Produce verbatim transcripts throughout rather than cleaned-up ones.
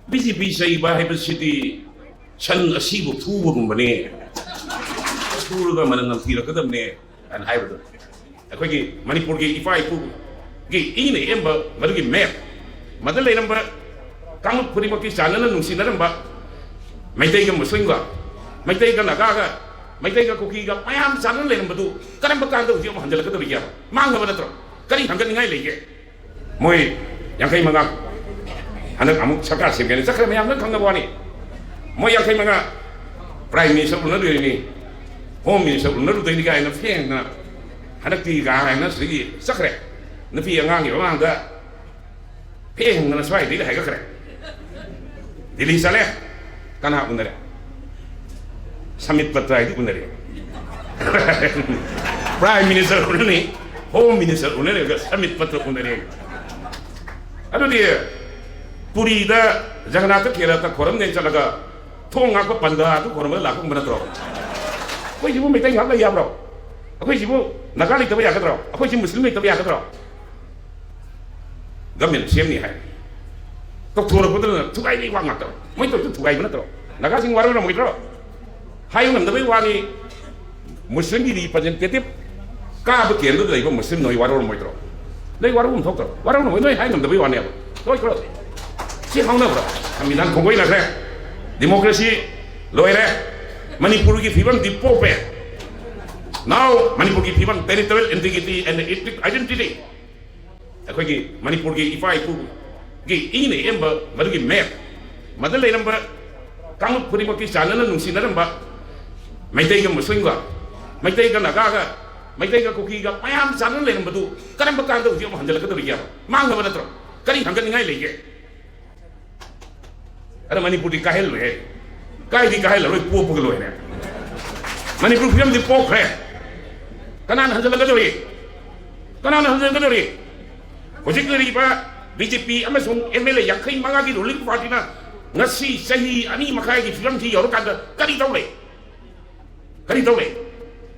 B J ꯄꯤ ꯆꯩꯕ ꯍꯥꯏꯕꯁꯤꯗꯤ ꯁꯟ ꯑꯁꯤꯕꯨ ꯐꯨꯕꯒꯨꯝꯕꯅꯦ, ꯐꯨꯔꯒ ꯃꯅꯝ ꯅꯝꯊꯤꯔꯛꯀꯗꯕꯅꯦ ꯍꯥꯏꯅ ꯍꯥꯏꯕꯗꯣ꯫ ꯑꯩꯈꯣꯏꯒꯤ ꯃꯅꯤꯄꯨꯔꯒꯤ ꯏꯄꯥ ꯏꯄꯨꯒꯤ ꯏꯅ ꯏꯔꯝꯕ ꯃꯗꯨꯒꯤ ꯃꯦꯞ, ꯃꯗ ꯂꯩꯔꯝꯕ ꯀꯥꯡꯂꯨꯞ ꯈꯨꯗꯤꯡꯃꯛꯀꯤ ꯆꯥꯟꯅꯅ ꯅꯨꯡꯁꯤꯅꯔꯝꯕ ꯃꯩꯇꯩꯒ ꯃꯨꯁꯂꯤꯝꯒ, ꯃꯩꯇꯩꯒ ꯅꯥꯒꯥꯒ, ꯃꯩꯇꯩꯒ ꯀꯨꯀꯤꯒ ꯃꯌꯥꯝ ꯆꯥꯟꯅꯅ ꯂꯩꯔꯝꯕꯗꯨ ꯀꯔꯝꯕ ꯀꯥꯟꯗ ꯍꯧꯖꯤꯛ ꯑꯃꯨꯛ ꯍꯟꯖꯤꯜꯂꯛꯀꯗꯧꯔꯤꯒꯦ? ꯃꯥꯡꯉꯕ ꯅꯠꯇ꯭ꯔꯣ? ꯀꯔꯤ ꯍꯪꯒꯠꯅꯤꯡꯉꯥꯏ ꯂꯩꯒꯦ? ꯃꯣꯏ ꯌꯥꯡꯈꯩ ꯃꯉꯥ ꯍꯟꯗꯛ ꯑꯃꯨꯛ ꯁꯔꯀꯥꯔ ꯁꯦꯝꯒꯦꯅ ꯆꯠꯈ꯭ꯔꯦ, ꯃꯌꯥꯝ ꯂꯣꯏ ꯈꯪꯅꯕ ꯋꯥꯅꯤ꯫ ꯃꯣꯏ ꯌꯥꯡꯈꯩ ꯃꯉꯥ Prime Minister ꯎꯅꯗꯣꯏꯅꯤ, Home Minister ꯎꯅꯔꯨꯗꯣꯏꯅꯤ ꯀꯥꯏꯅ ꯐꯦꯡꯅ ꯍꯟꯗꯛꯇꯤ ꯀꯥꯏꯅ ꯁꯤꯗꯒꯤ ꯆꯠꯈ꯭ꯔꯦ꯫ ꯅꯨꯄꯤ ꯑꯉꯥꯡꯒꯤ ꯃꯃꯥꯡꯗ ꯐꯦꯡꯗꯅ ꯁ꯭ꯋꯥꯏꯗꯒꯤ ꯍꯥꯏꯒꯠꯈ꯭ꯔꯦ꯫ ꯗꯤꯜꯂꯤ ꯆꯠꯂꯦ꯫ ꯀꯅꯥ ꯎꯅꯔꯦ? ꯁꯃꯤꯠ ꯄꯇ꯭ꯔ ꯍꯥꯏꯗꯤ ꯎꯅꯔꯦ꯫ Prime Minister ꯎꯅꯅꯤ, Home Minister ꯎꯅꯔꯦ, ꯁꯃꯤꯠ ꯄꯇ꯭ꯔ ꯎꯅꯔꯦ꯫ ꯑꯗꯨꯗꯤ ꯄꯨꯔꯤꯗ ꯖꯒꯅꯥꯊ ꯈꯦꯔꯇ ꯈꯣꯔꯝꯅꯦ ꯆꯠꯂꯒ ꯊꯣꯡ ꯉꯥꯛꯄ ꯄꯟꯗꯥꯗꯨ ꯈꯣꯔꯝꯕꯗ ꯂꯥꯛꯄꯒꯨꯝꯕ ꯅꯠꯇ꯭ꯔꯣ? ꯑꯩꯈꯣꯏꯁꯤꯕꯨ ꯃꯩꯇꯩ ꯉꯥꯛ ꯂꯩ ꯌꯥꯕ꯭ꯔꯣ? ꯑꯩꯈꯣꯏꯁꯤꯕꯨ ꯅꯥꯒꯥ ꯂꯩꯇꯕ ꯌꯥꯒꯗ꯭ꯔꯣ? ꯑꯩꯈꯣꯏꯁꯤ ꯃꯨꯁꯂꯤꯝ ꯂꯩꯇꯕ ꯌꯥꯒꯗ꯭ꯔꯣ? ꯒꯃꯦꯟ ꯁꯦꯝꯅꯤ ꯍꯥꯏ꯫ ꯇꯧꯊꯣꯔꯛꯄꯗꯨꯅ ꯊꯨꯒꯥꯏꯕꯩ ꯋꯥ ꯉꯥꯛꯇ꯫ ꯃꯣꯏ ꯇꯧꯔꯤꯗꯨ ꯊꯨꯒꯥꯏꯕ ꯅꯠꯇ꯭ꯔꯣ? ꯅꯥꯒꯥꯁꯤꯡ ꯋꯥꯔꯧꯔꯝꯃꯣꯏꯗ꯭ꯔꯣ? ꯍꯥꯏꯕ ꯉꯝꯗꯕꯩ ꯋꯥꯅꯤ꯫ ꯃꯨꯁꯂꯤꯝꯒꯤ representative ꯀꯥꯕ ꯀꯦꯟꯗ꯭ꯔꯗ ꯂꯩꯕ ꯃꯨꯁꯂꯤꯝ ꯅꯣꯏ ꯋꯥꯔꯧꯔꯝꯃꯣꯏꯗ꯭ꯔꯣ? ꯅꯣꯏ ꯋꯥꯔꯧꯐꯝ ꯊꯣꯛꯇ꯭ꯔꯣ? ꯋꯥꯔꯧꯔꯝꯃꯣꯏ, ꯅꯣꯏ ꯍꯥꯏ ꯉꯝꯗꯕꯩ ꯋꯥꯅꯦꯕ꯫ ꯂꯣꯏꯈ꯭ꯔꯣ꯫ ꯁꯤ ꯍꯧꯅꯕ꯭ꯔꯣ? ꯁꯪꯕꯤꯙꯥꯟ ꯈꯣꯡꯒꯣꯏꯅꯈ꯭ꯔꯦ꯫ Democracy ꯂꯣꯏꯔꯦ꯫ ꯃꯅꯤꯄꯨꯔꯒꯤ ꯐꯤꯕꯝꯗꯤ ꯄꯣꯛꯄ ꯌꯥꯏ꯫ Now ꯃꯅꯤꯄꯨꯔꯒꯤ ꯐꯤꯕꯝ, territorial integrity and ethnic identity, ꯑꯩꯈꯣꯏꯒꯤ ꯃꯅꯤꯄꯨꯔꯒꯤ ꯏꯄꯥ ꯏꯄꯨꯒꯤ ꯏꯅ ꯏꯔꯝꯕ ꯃꯗꯨꯒꯤ ꯃꯦꯞ, ꯃꯗ ꯂꯩꯔꯝꯕ ꯀꯥꯡꯂꯨꯞ ꯈꯨꯗꯤꯡꯃꯛꯀꯤ ꯆꯥꯟꯅꯅ ꯅꯨꯡꯁꯤꯅꯔꯝꯕ ꯃꯩꯇꯩꯒ ꯃꯨꯁꯂꯤꯝꯒ, ꯃꯩꯇꯩꯒ ꯅꯥꯒꯥꯒ, ꯃꯩꯇꯩꯒ ꯀꯨꯀꯤꯒ ꯃꯌꯥꯝ ꯆꯥꯟꯅꯅ ꯂꯩꯔꯝꯕꯗꯨ ꯀꯔꯝꯕ ꯀꯥꯟꯗ ꯍꯧꯖꯤꯛ ꯑꯃꯨꯛ ꯍꯟꯖꯤꯜꯂꯛꯀꯗꯧꯔꯤꯒꯦꯕ? ꯃꯥꯡꯉꯕ ꯅꯠꯇ꯭ꯔꯣ? ꯀꯔꯤ ꯍꯪꯒꯠꯅꯤꯡꯉꯥꯏ ꯂꯩꯒꯦ? ꯑꯗ ꯃꯅꯤꯄꯨꯔꯗꯤ ꯀꯥꯏꯍꯜꯂꯣꯏꯍꯦ꯫ ꯀꯥꯏꯗꯤ ꯀꯥꯏꯍꯜꯂꯔꯣꯏ, ꯄꯣꯛꯄꯒ ꯂꯣꯏꯔꯦ꯫ ꯃꯅꯤꯄꯨꯔ ꯐꯤꯕꯝꯗꯤ ꯄꯣꯛꯈ꯭ꯔꯦ꯫ ꯀꯅꯥꯅ ꯍꯟꯖꯤꯜꯂꯛꯀꯗꯧꯔꯤ? ꯀꯅꯥꯅ ꯍꯟꯖꯤꯜꯂꯛꯀꯗꯧꯔꯤ? ꯍꯧꯖꯤꯛ ꯂꯩꯔꯤꯕ ꯕꯤ ꯖꯦ ꯄꯤ ꯑꯃꯁꯨꯡ ꯑꯦꯝ ꯑꯦꯜ ꯑꯦ ꯌꯥꯡꯈꯩ ꯃꯉꯥꯒꯤ ruling party ꯅ ꯉꯁꯤ ꯆꯍꯤ ꯑꯅꯤ ꯃꯈꯥꯏꯒꯤ ꯐꯤꯕꯝꯁꯤ ꯌꯧꯔꯀꯥꯟꯗ ꯀꯔꯤ ꯇꯧꯔꯦ? ꯀꯔꯤ ꯇꯧꯔꯦ?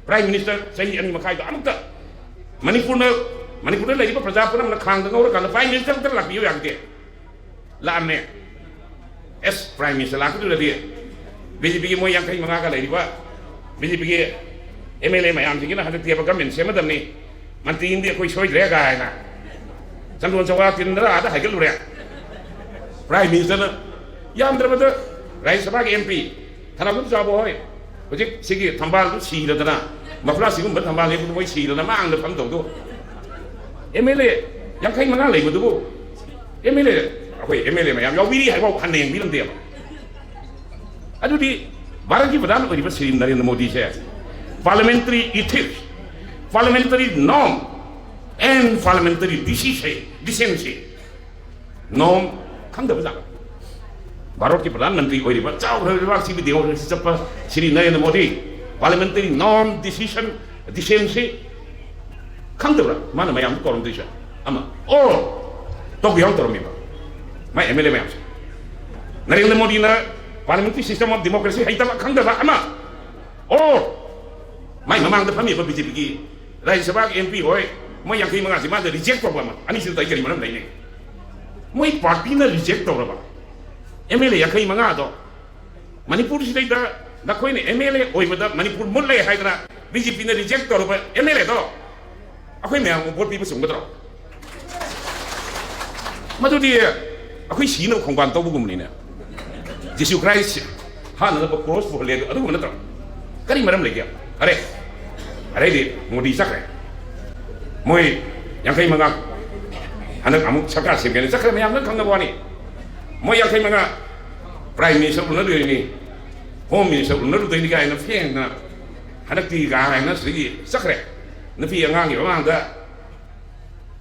Prime Minister ꯆꯍꯤ ꯑꯅꯤ ꯃꯈꯥꯏꯗ ꯑꯃꯨꯛꯇ ꯃꯅꯤꯄꯨꯔꯅ, ꯃꯅꯤꯄꯨꯔꯗ ꯂꯩꯔꯤꯕ ꯄ꯭ꯔꯖꯥ ꯄꯨꯝꯅꯃꯛꯅ ꯈꯥꯡꯗ ꯉꯧꯔꯀꯥꯟꯗ Prime Minister ꯑꯃꯇ ꯂꯥꯛꯄꯤꯌꯨ ꯌꯥꯒꯗꯦ? ꯂꯥꯛꯑꯝꯃꯦ꯫ ꯑꯦꯁ, ꯄ꯭ꯔꯥꯏꯝ ꯃꯤꯅꯤꯁꯇꯔ ꯂꯥꯛꯀꯗꯣꯏꯔꯗꯤ ꯕꯤ ꯖꯦ ꯄꯤꯒꯤ ꯃꯣꯏ ꯌꯥꯡꯈꯩ ꯃꯉꯥꯒ ꯂꯩꯔꯤꯕ ꯕꯤ ꯖꯦ ꯄꯤꯒꯤ ꯑꯦꯝ ꯑꯦꯜ ꯑꯦ ꯃꯌꯥꯝꯁꯤꯡꯁꯤꯅ ꯍꯟꯗꯛꯇꯤ ꯍꯥꯏꯕ ꯒꯃꯦꯟ ꯁꯦꯝꯃꯗꯕꯅꯤ, ꯃꯟꯇ꯭ꯔꯤ ꯑꯃꯗꯤ ꯑꯩꯈꯣꯏ ꯁꯣꯏꯗ꯭ꯔꯦ ꯀꯥꯏꯅ ꯆꯟꯗꯣꯟ ꯆꯋꯥ ꯇꯤꯟꯗ꯭ꯔꯥꯗ ꯍꯥꯏꯒꯠꯂꯨꯔꯦ꯫ ꯄ꯭ꯔꯥꯏꯝ ꯃꯤꯅꯤꯁꯇꯔꯅ ꯌꯥꯝꯗ꯭ꯔꯕꯗ ꯔꯥꯖ꯭ꯌ ꯁꯚꯥꯒꯤ ꯑꯦꯝ ꯄꯤ ꯊꯅꯥꯕꯨꯝ ꯆꯥꯕ ꯍꯣꯏ ꯍꯧꯖꯤꯛ ꯁꯤꯒꯤ ꯊꯝꯕꯥꯜꯗꯨ ꯁꯤꯔꯗꯅ, ꯃꯐ꯭ꯂꯥ ꯁꯤꯒꯨꯝꯕ ꯊꯝꯕꯥꯜ ꯌꯦꯛꯄꯗꯨ ꯃꯣꯏ ꯁꯤꯔꯗꯅ ꯃꯥꯡꯗ ꯐꯝ ꯇꯧꯗꯣ꯫ ꯑꯦꯝ ꯑꯦꯜ ꯑꯦ ꯌꯥꯡꯈꯩ ꯃꯉꯥ ꯂꯩꯕꯗꯨꯕꯨ ꯑꯦꯝ ꯑꯦꯜ ꯑꯦ, ꯑꯩꯈꯣꯏ ꯑꯦꯝ ꯑꯦꯜ ꯑꯦ ꯃꯌꯥꯝ ꯌꯥꯎꯕꯤꯔꯤ ꯍꯥꯏꯕ ꯍꯟꯅ ꯌꯦꯡꯕꯤꯔꯝꯗꯦꯕ꯫ ꯑꯗꯨꯗꯤ ꯚꯥꯔꯠꯀꯤ ꯄ꯭ꯔꯙꯥꯟ ꯑꯣꯏꯔꯤꯕ Shri Narendra ꯃꯣꯗꯤꯁꯦ parliamentary ethics, parliamentary norm and parliamentary decency, decency, norm ꯈꯪꯗꯕ ꯖꯥꯠꯂꯣ? ꯚꯥꯔꯠꯀꯤ ꯄ꯭ꯔꯙꯥꯟ ꯃꯟꯇ꯭ꯔꯤ ꯑꯣꯏꯔꯤꯕ ꯆꯥꯎꯈ꯭ꯔꯕ ꯂꯩꯕꯥꯛꯁꯤꯒꯤ ꯗꯦꯃꯣꯀ꯭ꯔꯦꯁꯤ ꯆꯠꯄ Shri Narendra Modi parliamentary norm, decision, decency ꯈꯪꯗꯕ꯭ꯔꯥ? ꯃꯥꯅ ꯃꯌꯥꯝꯗꯨ ꯀꯧꯔꯝꯗꯣꯏꯁꯦ ꯑꯃ꯫ ꯑꯣ, ꯇꯧꯕ ꯌꯥꯎ ꯇꯧꯔꯝꯃꯤꯕ ꯃꯥꯏ ꯑꯦꯝ ꯑꯦꯜ ꯑꯦ ꯃꯌꯥꯝꯁꯦ꯫ ꯅꯔꯦꯟꯗ꯭ꯔ ꯃꯣꯗꯤꯅ parliamentary system of democracy ꯍꯩꯇꯕ ꯈꯪꯗꯕ ꯑꯃ꯫ ꯑꯣ, ꯃꯥꯏ ꯃꯃꯥꯡꯗ ꯐꯝꯃꯤꯕ ꯕꯤ ꯖꯦ ꯄꯤꯒꯤ ꯔꯥꯖ꯭ꯌ ꯁꯚꯥꯒꯤ ꯑꯦꯝ ꯄꯤ ꯍꯣꯏ, ꯃꯣꯏ ꯌꯥꯡꯈꯩ ꯃꯉꯥꯁꯤ ꯃꯥꯗ ꯔꯤꯖꯦꯛ ꯇꯧꯕ ꯑꯃ, ꯑꯅꯤꯁꯤꯗ ꯑꯩ ꯀꯔꯤ ꯃꯔꯝ ꯂꯩꯅꯩ? ꯃꯣꯏ ꯄꯥꯔꯇꯤꯅ ꯔꯤꯖꯦꯛ ꯇꯧꯔꯕ ꯑꯦꯝ ꯑꯦꯜ ꯑꯦ ꯌꯥꯡꯈꯩ ꯃꯉꯥꯗꯣ ꯃꯅꯤꯄꯨꯔꯁꯤꯗꯩꯗ ꯅꯈꯣꯏꯅ ꯑꯦꯝ ꯑꯦꯜ ꯑꯦ ꯑꯣꯏꯕꯗ ꯃꯅꯤꯄꯨꯔ ꯃꯨꯠꯂꯦ ꯍꯥꯏꯗꯅ ꯕꯤ ꯖꯦ ꯄꯤꯅ ꯔꯤꯖꯦꯛ ꯇꯧꯔꯕ ꯑꯦꯝ ꯑꯦꯜ ꯑꯦꯗꯣ ꯑꯩꯈꯣꯏ ꯃꯌꯥꯝ ꯚꯣꯠ ꯄꯤꯕ ꯆꯨꯝꯒꯗ꯭ꯔꯣ? ꯃꯗꯨꯗꯤ ꯑꯩꯈꯣꯏ ꯁꯤꯅꯕ ꯈꯣꯡꯕꯥꯟ ꯇꯧꯕꯒꯨꯝꯕꯅꯤꯅꯦ꯫ ꯖꯤꯁꯨ ꯈ꯭ꯔꯥꯏꯁ ꯍꯥꯠꯅꯅꯕ ꯀ꯭ꯔꯣꯁ ꯄꯨꯍꯜꯂꯦ, ꯑꯗꯨ ꯑꯗꯨꯒꯨꯝꯕ ꯅꯠꯇ꯭ꯔꯣ? ꯀꯔꯤ ꯃꯔꯝ ꯂꯩꯒꯦ? ꯐꯔꯦ, ꯑꯗꯩꯗꯤ ꯃꯣꯗꯤ ꯆꯠꯈ꯭ꯔꯦ꯫ ꯃꯣꯏ ꯌꯥꯡꯈꯩ ꯃꯉꯥ ꯍꯟꯗꯛ ꯑꯃꯨꯛ ꯁꯔꯀꯥꯔ ꯁꯦꯝꯒꯦꯅ ꯆꯠꯈ꯭ꯔꯦ, ꯃꯌꯥꯝꯅ ꯈꯪꯅꯕ ꯋꯥꯅꯤ꯫ ꯃꯣꯏ ꯌꯥꯡꯈꯩ ꯃꯉꯥ ꯄ꯭ꯔꯥꯏꯝ ꯃꯤꯅꯤꯁꯇꯔ ꯎꯅꯗꯣꯏꯅꯤ, ꯍꯣꯝ ꯃꯤꯅꯤꯁꯇꯔ ꯎꯅꯔꯨꯗꯣꯏꯅꯤ ꯀꯥꯏꯅ ꯐꯦꯡꯗꯅ ꯍꯟꯗꯛꯇꯤ ꯀꯥꯏꯅ ꯁꯤꯗꯒꯤ ꯆꯠꯈ꯭ꯔꯦ꯫ ꯅꯨꯄꯤ ꯑꯉꯥꯡꯒꯤ ꯃꯃꯥꯡꯗ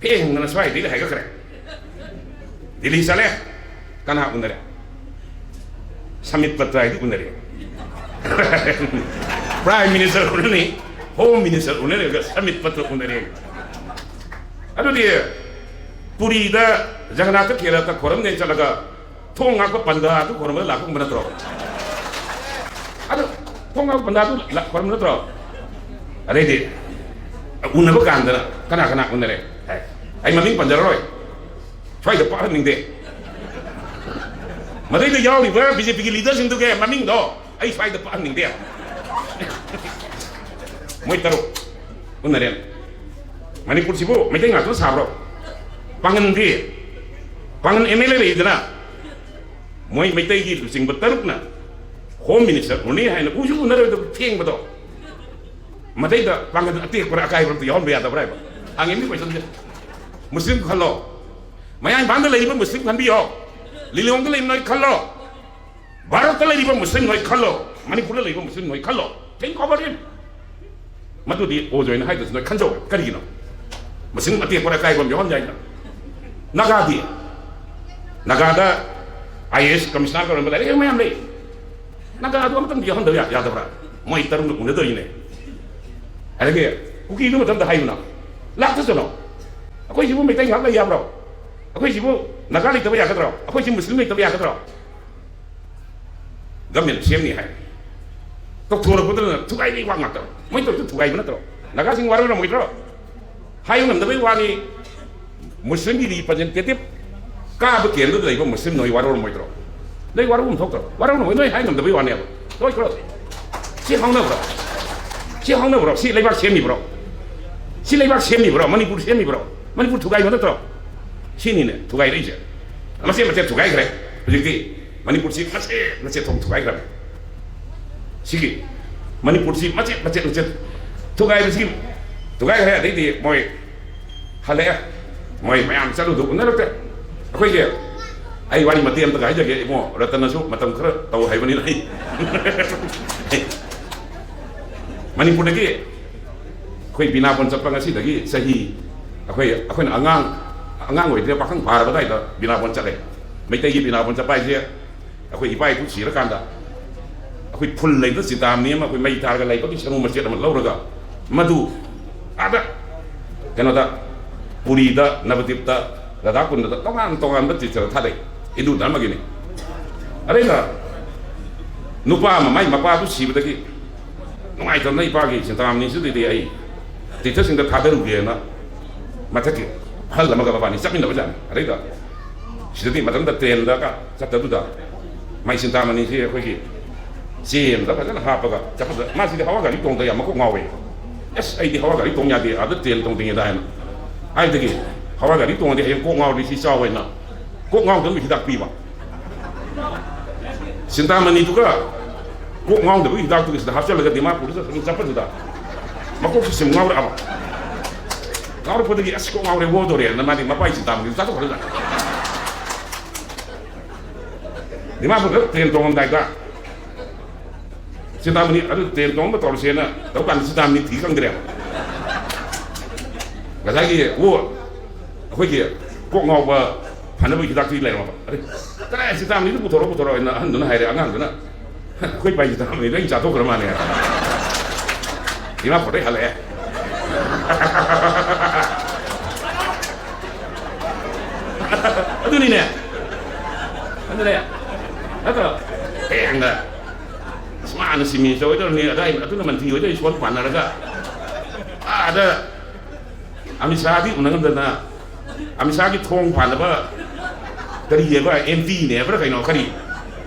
ꯐꯦꯡꯗꯅ ꯁ꯭ꯋꯥꯏꯗꯒꯤ ꯍꯥꯏꯒꯠꯈ꯭ꯔꯦ꯫ ꯗꯤꯜꯂꯤ ꯆꯠꯂꯦ꯫ ꯀꯅꯥ ꯎꯅꯔꯦ? ꯁꯃꯤꯠ ꯄꯇ꯭ꯔ ꯍꯥꯏꯗꯨ ꯎꯅꯔꯦ꯫ ꯄ꯭ꯔꯥꯏꯝ ꯃꯤꯅꯤꯁꯇꯔ ꯎꯅꯅꯤ, ꯍꯣꯝ ꯃꯤꯅꯤꯁꯇꯔ ꯎꯅꯔꯒ ꯁꯃꯤꯠ ꯄꯇ꯭ꯔ ꯎꯅꯔꯦ꯫ ꯑꯗꯨꯗꯤ ꯄꯨꯔꯤꯗ ꯖꯒꯅꯥꯊ ꯈꯦꯔꯠꯇ ꯈꯣꯏꯔꯝꯅꯦ ꯆꯠꯂꯒ ꯊꯣꯡ ꯉꯥꯛꯄ ꯄꯟꯗꯥꯗꯨ ꯈꯣꯏꯔꯝꯕꯗ ꯂꯥꯛꯄꯒꯨꯝꯕ ꯅꯠꯇ꯭ꯔꯣ? ꯑꯗꯨ ꯊꯣꯡ ꯉꯥꯛꯄ ꯄꯟꯗꯥꯗꯨ ꯂꯥꯛ-, ꯈꯣꯏꯔꯝꯕ ꯅꯠꯇ꯭ꯔꯣ? ꯑꯗꯩꯗꯤ ꯎꯅꯕ ꯀꯥꯟꯗꯅ ꯀꯅꯥ ꯀꯅꯥ ꯎꯅꯔꯦ ꯍꯥꯏ꯫ ꯑꯩ ꯃꯃꯤꯡ ꯄꯟꯖꯔꯔꯣꯏ, ꯁ꯭ꯋꯥꯏꯗ ꯄꯥꯛꯍꯟꯅꯤꯡꯗꯦ꯫ ꯃꯗꯩꯗ ꯌꯥꯎꯔꯤꯕ ꯕꯤ ꯖꯦ ꯄꯤꯒꯤ ꯂꯤꯗꯔꯁꯤꯡꯗꯨꯒꯤ ꯃꯃꯤꯡꯗꯣ ꯑꯩ ꯁ꯭ꯋꯥꯏꯗ ꯄꯛꯍꯟꯅꯤꯡꯗꯦ꯫ ꯃꯣꯏ ꯇꯔꯨꯛ ꯎꯅꯔꯦ꯫ ꯃꯅꯤꯄꯨꯔꯁꯤꯕꯨ ꯃꯩꯇꯩ ꯉꯥꯛꯇꯅ ꯁꯥꯕ꯭ꯔꯣ? ꯄꯥꯡꯒꯟꯗꯤ, ꯄꯥꯡꯒꯟ ꯑꯦꯝ ꯑꯦꯜ ꯑꯦ ꯂꯩꯗꯅ, ꯃꯣꯏ ꯃꯩꯇꯩꯒꯤ ꯂꯨꯆꯤꯡꯕ ꯇꯔꯨꯛꯅ ꯍꯣꯝ ꯃꯤꯅꯤꯁꯇꯔ ꯎꯅꯤ ꯍꯥꯏꯅ ꯎꯁꯨ ꯎꯅꯔꯣꯏꯗꯕ ꯊꯦꯡꯕꯗꯣ, ꯃꯗꯩꯗ ꯄꯥꯡꯒꯜ ꯑꯇꯦꯛꯄꯔ ꯑꯀꯥꯏꯕꯔ ꯑꯝꯇ ꯌꯥꯎꯍꯟꯕ ꯌꯥꯗꯕ꯭ꯔꯥ ꯍꯥꯏꯕ ꯍꯪꯉꯤꯕꯅꯤ ꯀꯣꯏꯁꯟꯁꯦ꯫ ꯃꯨꯁꯂꯤꯝ ꯈꯜꯂꯣ, ꯃꯌꯥꯡ ꯏꯝꯐꯥꯜꯗ ꯂꯩꯔꯤꯕ ꯃꯨꯁꯂꯤꯝ ꯈꯟꯕꯤꯌꯣ, ꯂꯤꯂꯣꯡꯗ ꯂꯩꯕ ꯅꯣꯏ ꯈꯜꯂꯣ, ꯚꯥꯔꯠꯇ ꯂꯩꯔꯤꯕ ꯃꯨꯁꯂꯤꯝ ꯅꯣꯏ ꯈꯜꯂꯣ, ꯃꯅꯤꯄꯨꯔꯗ ꯂꯩꯔꯤꯕ ꯃꯨꯁꯂꯤꯝ ꯅꯣꯏ ꯈꯜꯂꯣ, think over it꯫ ꯃꯗꯨꯗꯤ ꯑꯣꯖ ꯑꯣꯏꯅ ꯍꯥꯏꯗ꯭ꯔꯁꯨ ꯅꯣꯏ ꯈꯟꯖꯧ꯫ ꯀꯔꯤꯒꯤꯅꯣ? ꯃꯁꯤꯡ ꯑꯇꯦꯛꯄꯗ ꯑꯀꯥꯏꯕ ꯑꯃ ꯌꯥꯎꯍꯟ ꯌꯥꯏꯅ꯫ ꯅꯥꯒꯥꯗꯤ? ꯅꯥꯒꯥꯗ ꯑꯥꯏ ꯑꯦ ꯑꯦꯁ ꯀꯃꯤꯁꯅꯔ ꯀꯧꯔꯝꯕ ꯂꯥꯏꯔꯤꯛ ꯍꯩꯕ ꯃꯌꯥꯝ ꯂꯩ꯫ ꯅꯥꯒꯥꯗꯨ ꯑꯃꯇꯪ ꯌꯥꯎꯍꯟꯗꯕ ꯌꯥ-, ꯌꯥꯗꯕ꯭ꯔꯥ? ꯃꯣꯏ ꯇꯔꯨꯛꯅ ꯎꯅꯗꯣꯏꯅꯦ꯫ ꯑꯗꯒꯤ ꯀꯨꯀꯤꯗꯨ ꯃꯊꯟꯇ ꯍꯥꯏꯌꯨꯅ꯫ ꯂꯥꯛꯇꯁꯅꯨ꯫ ꯑꯩꯈꯣꯏꯁꯤꯕꯨ ꯃꯩꯇꯩ ꯉꯥꯛ ꯂꯩ ꯌꯥꯕ꯭ꯔꯣ? ꯑꯩꯈꯣꯏꯁꯤꯕꯨ ꯅꯥꯒꯥ ꯂꯩꯇꯕ ꯌꯥꯒꯗ꯭ꯔꯣ? ꯑꯩꯈꯣꯏꯁꯤ ꯃꯨꯁꯂꯤꯝ ꯂꯩꯇꯕ ꯌꯥꯒꯗ꯭ꯔꯣ? ꯒꯃꯦꯟ ꯁꯦꯝꯅꯤ ꯍꯥꯏ꯫ ꯇꯧꯊꯣꯔꯛꯄꯗꯨꯅ ꯊꯨꯒꯥꯏꯕꯒꯤ ꯋꯥ ꯉꯥꯛꯇ꯫ ꯃꯣꯏ ꯇꯧꯔꯤꯗꯨ ꯊꯨꯒꯥꯏꯕ ꯅꯠꯇ꯭ꯔꯣ? ꯅꯥꯒꯥꯁꯤꯡ ꯋꯥꯔꯧꯔꯝꯃꯣꯏꯗ꯭ꯔꯣ? ꯍꯥꯏꯕ ꯉꯝꯗꯕꯩ ꯋꯥꯅꯤ꯫ ꯃꯨꯁꯂꯤꯝꯒꯤ ꯔꯤꯄ꯭ꯔꯖꯦꯟꯇꯦꯇꯤꯚ ꯀꯥꯕ ꯀꯦꯟꯗ꯭ꯔꯗ ꯂꯩꯕ ꯃꯨꯁꯂꯤꯝ ꯅꯣꯏ ꯋꯥꯔꯧꯔꯝꯃꯣꯏꯗ꯭ꯔꯣ? ꯅꯣꯏ ꯋꯥꯔꯧꯕꯝ ꯊꯣꯛꯇ꯭ꯔꯣ? ꯋꯥꯔꯧꯔꯝꯃꯣꯏ, ꯅꯣꯏ ꯍꯥꯏ ꯉꯝꯗꯕꯩ ꯋꯥꯅꯦꯕ꯫ ꯂꯣꯏꯈ꯭ꯔꯣ꯫ ꯁꯤ ꯍꯧꯅꯕ꯭ꯔꯣ? ꯁꯤ ꯍꯧꯅꯕ꯭ꯔꯣ? ꯁꯤ ꯂꯩꯕꯥꯛ ꯁꯦꯝꯃꯤꯕ꯭ꯔꯣ? ꯁꯤ ꯂꯩꯕꯥꯛ ꯁꯦꯝꯃꯤꯕ꯭ꯔꯣ? ꯃꯅꯤꯄꯨꯔ ꯁꯦꯝꯃꯤꯕ꯭ꯔꯣ? ꯃꯅꯤꯄꯨꯔ ꯊꯨꯒꯥꯏꯕ ꯅꯠꯇ꯭ꯔꯣ? ꯁꯤꯅꯤꯅꯦ ꯊꯨꯒꯥꯏꯔꯛꯏꯁꯦ꯫ ꯃꯆꯦꯠ ꯃꯆꯦꯠ ꯊꯨꯒꯥꯏꯈ꯭ꯔꯦ꯫ ꯍꯧꯖꯤꯛꯇꯤ ꯃꯅꯤꯄꯨꯔꯁꯤ ꯃꯆꯦꯠ ꯃꯆꯦꯠ ꯊꯣꯛ ꯊꯨꯒꯥꯏꯈ꯭ꯔꯕꯅꯤ꯫ ꯁꯤꯒꯤ ꯃꯅꯤꯄꯨꯔꯁꯤ ꯃꯆꯦꯠ ꯃꯆꯦꯠ ꯃꯆꯦꯠ ꯊꯨꯒꯥꯏꯕꯁꯤ ꯊꯨꯒꯥꯏꯈ꯭ꯔꯦ꯫ ꯑꯗꯩꯗꯤ ꯃꯣꯏ ꯍꯜꯂꯛꯑꯦ꯫ ꯃꯣꯏ ꯃꯌꯥꯝ ꯆꯠꯂꯨꯗꯨ ꯎꯅꯔꯛꯇꯦ꯫ ꯑꯩꯈꯣꯏꯁꯦ, ꯑꯩ ꯋꯥꯔꯤ ꯃꯇꯦꯛ ꯑꯃꯇꯒ ꯍꯥꯏꯖꯒꯦ ꯏꯕꯨꯡꯉꯣ, ꯔꯇꯅꯁꯨ ꯃꯇꯝ ꯈꯔ ꯇꯧ ꯍꯥꯏꯕꯅꯤꯅ ꯑꯩ ꯃꯅꯤꯄꯨꯔꯗꯒꯤ ꯑꯩꯈꯣꯏ ꯕꯤꯅꯥꯄꯣꯟ ꯆꯠꯄ ꯉꯁꯤꯗꯒꯤ ꯆꯍꯤ, ꯑꯩꯈꯣꯏ, ꯑꯩꯈꯣꯏꯅ ꯑꯉꯥꯡ, ꯑꯉꯥꯡ ꯑꯣꯏꯗ꯭ꯔꯦ, ꯄꯥꯈꯪ ꯐꯥꯔꯕ ꯑꯗꯨꯋꯥꯏꯗ ꯕꯤꯅꯥꯄꯣꯟ ꯆꯠꯂꯦ꯫ ꯃꯩꯇꯩꯒꯤ ꯕꯤꯅꯥꯄꯣꯟ ꯆꯠꯄ ꯍꯥꯏꯁꯦ ꯑꯩꯈꯣꯏ ꯏꯄꯥ ꯏꯄꯨ ꯁꯤꯔꯀꯥꯟꯗ ꯑꯩꯈꯣꯏ ꯐꯨꯜ ꯂꯩꯕ ꯆꯤꯟꯇꯥꯃꯅꯤ ꯑꯃ, ꯑꯩꯈꯣꯏ ꯃꯩ ꯊꯥꯔꯒ ꯂꯩꯕꯒꯤ ꯁꯔꯨ ꯃꯆꯦꯠ ꯑꯃ ꯂꯧꯔꯒ ꯃꯗꯨ ꯑꯥꯗ ꯀꯩꯅꯣꯗ, ꯄꯨꯔꯤꯗ, ꯅꯕꯗꯤꯞꯇ, ꯔꯥꯙꯥꯀꯨꯟꯗꯗ ꯇꯣꯉꯥꯟ ꯇꯣꯉꯥꯟꯕ ꯇꯤꯔꯊꯗ ꯊꯥꯗꯩ꯫ ꯍꯤꯟꯗꯨ ꯙꯔꯃꯒꯤꯅꯤ꯫ ꯑꯗꯩꯅ ꯅꯨꯄꯥ ꯑꯃ ꯃꯥꯏ ꯃꯄꯥꯗꯨ ꯁꯤꯕꯗꯒꯤ ꯅꯨꯡꯉꯥꯏꯇꯗꯅ ꯏꯄꯥꯒꯤ ꯆꯤꯟꯇꯥꯃꯅꯤꯁꯤꯗꯗꯤ ꯑꯩ ꯇꯤꯔꯊꯁꯤꯡꯗ ꯊꯥꯗꯔꯨꯒꯦꯅ ꯃꯊꯛꯀꯤ ꯑꯍꯜ ꯑꯃꯒ ꯃꯕꯥꯅꯤ ꯆꯠꯃꯤꯟꯅꯕꯖꯥꯠꯅꯤ꯫ ꯑꯗꯩꯗ ꯁꯤꯗꯗꯤ ꯃꯊꯟꯇ ꯇ꯭ꯔꯦꯟꯗꯒ ꯆꯠꯇꯗꯨꯗ ꯃꯥꯏ ꯆꯤꯟꯇꯥꯃꯅꯤꯁꯤ ꯑꯩꯈꯣꯏꯒꯤ ꯆꯦ ꯑꯃꯗ ꯐꯖꯅ ꯍꯥꯞꯄꯒ ꯆꯠꯄꯗ ꯃꯥꯁꯤꯗꯤ ꯍꯋꯥ ꯒꯥꯔꯤ ꯇꯣꯡꯗ ꯌꯥꯝ ꯃꯀꯣꯛ ꯉꯥꯎꯋꯦ꯫ ꯑꯁ, ꯑꯩꯗꯤ ꯍꯋꯥ ꯒꯥꯔꯤ ꯇꯣꯡ ꯌꯥꯗꯦ, ꯑꯥꯗ ꯇ꯭ꯔꯦꯟ ꯇꯣꯡꯗ꯭ꯔꯤꯉꯩꯗ ꯍꯥꯏꯅ꯫ ꯍꯥꯏꯕꯗꯒꯤ ꯍꯋꯥ ꯒꯥꯔꯤ ꯇꯣꯡꯉꯗꯤ ꯍꯌꯦꯡ ꯀꯣꯛ ꯉꯥꯎꯔꯗꯤ ꯁꯤ ꯆꯥꯎ ꯍꯥꯏꯅ ꯀꯣꯛ ꯉꯥꯎꯗꯅꯕ ꯍꯤꯗꯥꯛ ꯄꯤꯕ꯫ ꯆꯤꯟꯇꯥꯃꯅꯤꯗꯨꯒ ꯀꯣꯛ ꯉꯥꯎꯗꯕꯒꯤ ꯍꯤꯗꯥꯛꯇꯨꯒꯤ ꯁꯤꯗ ꯍꯥꯞꯆꯤꯜꯂꯒ ꯗꯤꯃꯥꯄꯨꯔꯗ ꯆꯠ-, ꯆꯠꯄꯗꯨꯗ ꯃꯀꯣꯛꯁꯤ ꯁꯨꯝ ꯉꯥꯎꯔꯛꯑꯕ꯫ ꯉꯥꯎꯔꯛꯄꯗꯒꯤ "ꯑꯁ, ꯀꯣꯛ ꯉꯥꯎꯔꯦ, ꯑꯣꯗꯣꯔꯦꯅ" ꯃꯥꯗꯤ ꯃꯄꯥꯏ ꯆꯤꯟꯇꯥꯃꯅꯤꯗꯨ ꯆꯥꯊꯣꯛꯈ꯭ꯔꯖꯥꯠꯅꯤ꯫ ꯗꯤꯃꯥꯄꯨꯔꯗ ꯇ꯭ꯔꯦꯟ ꯇꯣꯡꯉꯝꯗꯥꯏꯗ ꯆꯤꯟꯇꯥꯃꯅꯤ ꯑꯗꯨ ꯇ꯭ꯔꯦꯟ ꯇꯣꯡꯕ ꯇꯧꯔꯁꯦꯅ ꯇꯧ ꯀꯥꯟꯗ ꯆꯤꯟꯇꯥꯃꯅꯤ ꯊꯤ ꯈꯪꯗ꯭ꯔꯦꯕ꯫ ꯉꯁꯥꯏꯒꯤ ꯑꯣ ꯑꯩꯈꯣꯏꯒꯤ ꯀꯣꯛ ꯉꯥꯎꯕ ꯐꯅꯕꯒꯤ ꯍꯤꯗꯥꯛꯇꯨꯗꯤ ꯂꯩꯔꯝꯃꯕ꯫ ꯑꯗꯩ "ꯀꯗꯥꯏ ꯆꯤꯟꯇꯥꯃꯅꯤꯗꯨ ꯄꯨꯊꯣꯔꯛꯑꯣ, ꯄꯨꯊꯣꯔꯛꯑꯣ" ꯍꯥꯏꯅ ꯑꯍꯟꯗꯨꯅ ꯍꯥꯏꯔꯦ꯫ ꯑꯉꯥꯡꯗꯨꯅ "ꯑꯩꯈꯣꯏ ꯄꯥꯏ ꯆꯤꯟꯇꯥꯃꯅꯤꯗꯣ ꯑꯩꯅ ꯆꯥꯊꯣꯛꯈ꯭ꯔ ꯃꯥꯜꯂꯦ" ꯍꯥꯏ꯫ ꯗꯤꯃꯥꯄꯨꯔꯗꯩ ꯍꯜꯂꯛꯑꯦ꯫ ꯑꯗꯨꯅꯤꯅꯦ꯫ ꯑꯗꯨꯅꯦ꯫ ꯅꯠꯇ꯭ꯔꯣ? ꯍꯦꯡꯗ꯫ ꯑꯁ, ꯃꯥꯅ ꯆꯤꯃꯤ ꯆꯧ ꯑꯣꯏꯗꯧꯔꯅꯤ, ꯑꯗꯥꯏ ꯑꯗꯨꯅ ꯃꯟꯇ꯭ꯔꯤ ꯑꯣꯏꯗꯧꯔꯤ ꯁꯣꯟ ꯄꯥꯟꯅꯔꯒ꯫ ꯑꯥꯗ ꯑꯃꯤꯠ ꯁꯥꯍꯗꯤ ꯎꯅ ꯉꯝꯗꯅ ꯑꯃꯤꯠ ꯁꯥꯍꯒꯤ ꯊꯣꯡ ꯄꯥꯟꯅꯕ ꯀꯔꯤ ꯍꯥꯏꯕ, ꯑꯦꯝ ꯄꯤꯅꯦ ꯍꯥꯏꯕ꯭ꯔꯥ ꯀꯩꯅꯣ? ꯀꯔꯤ?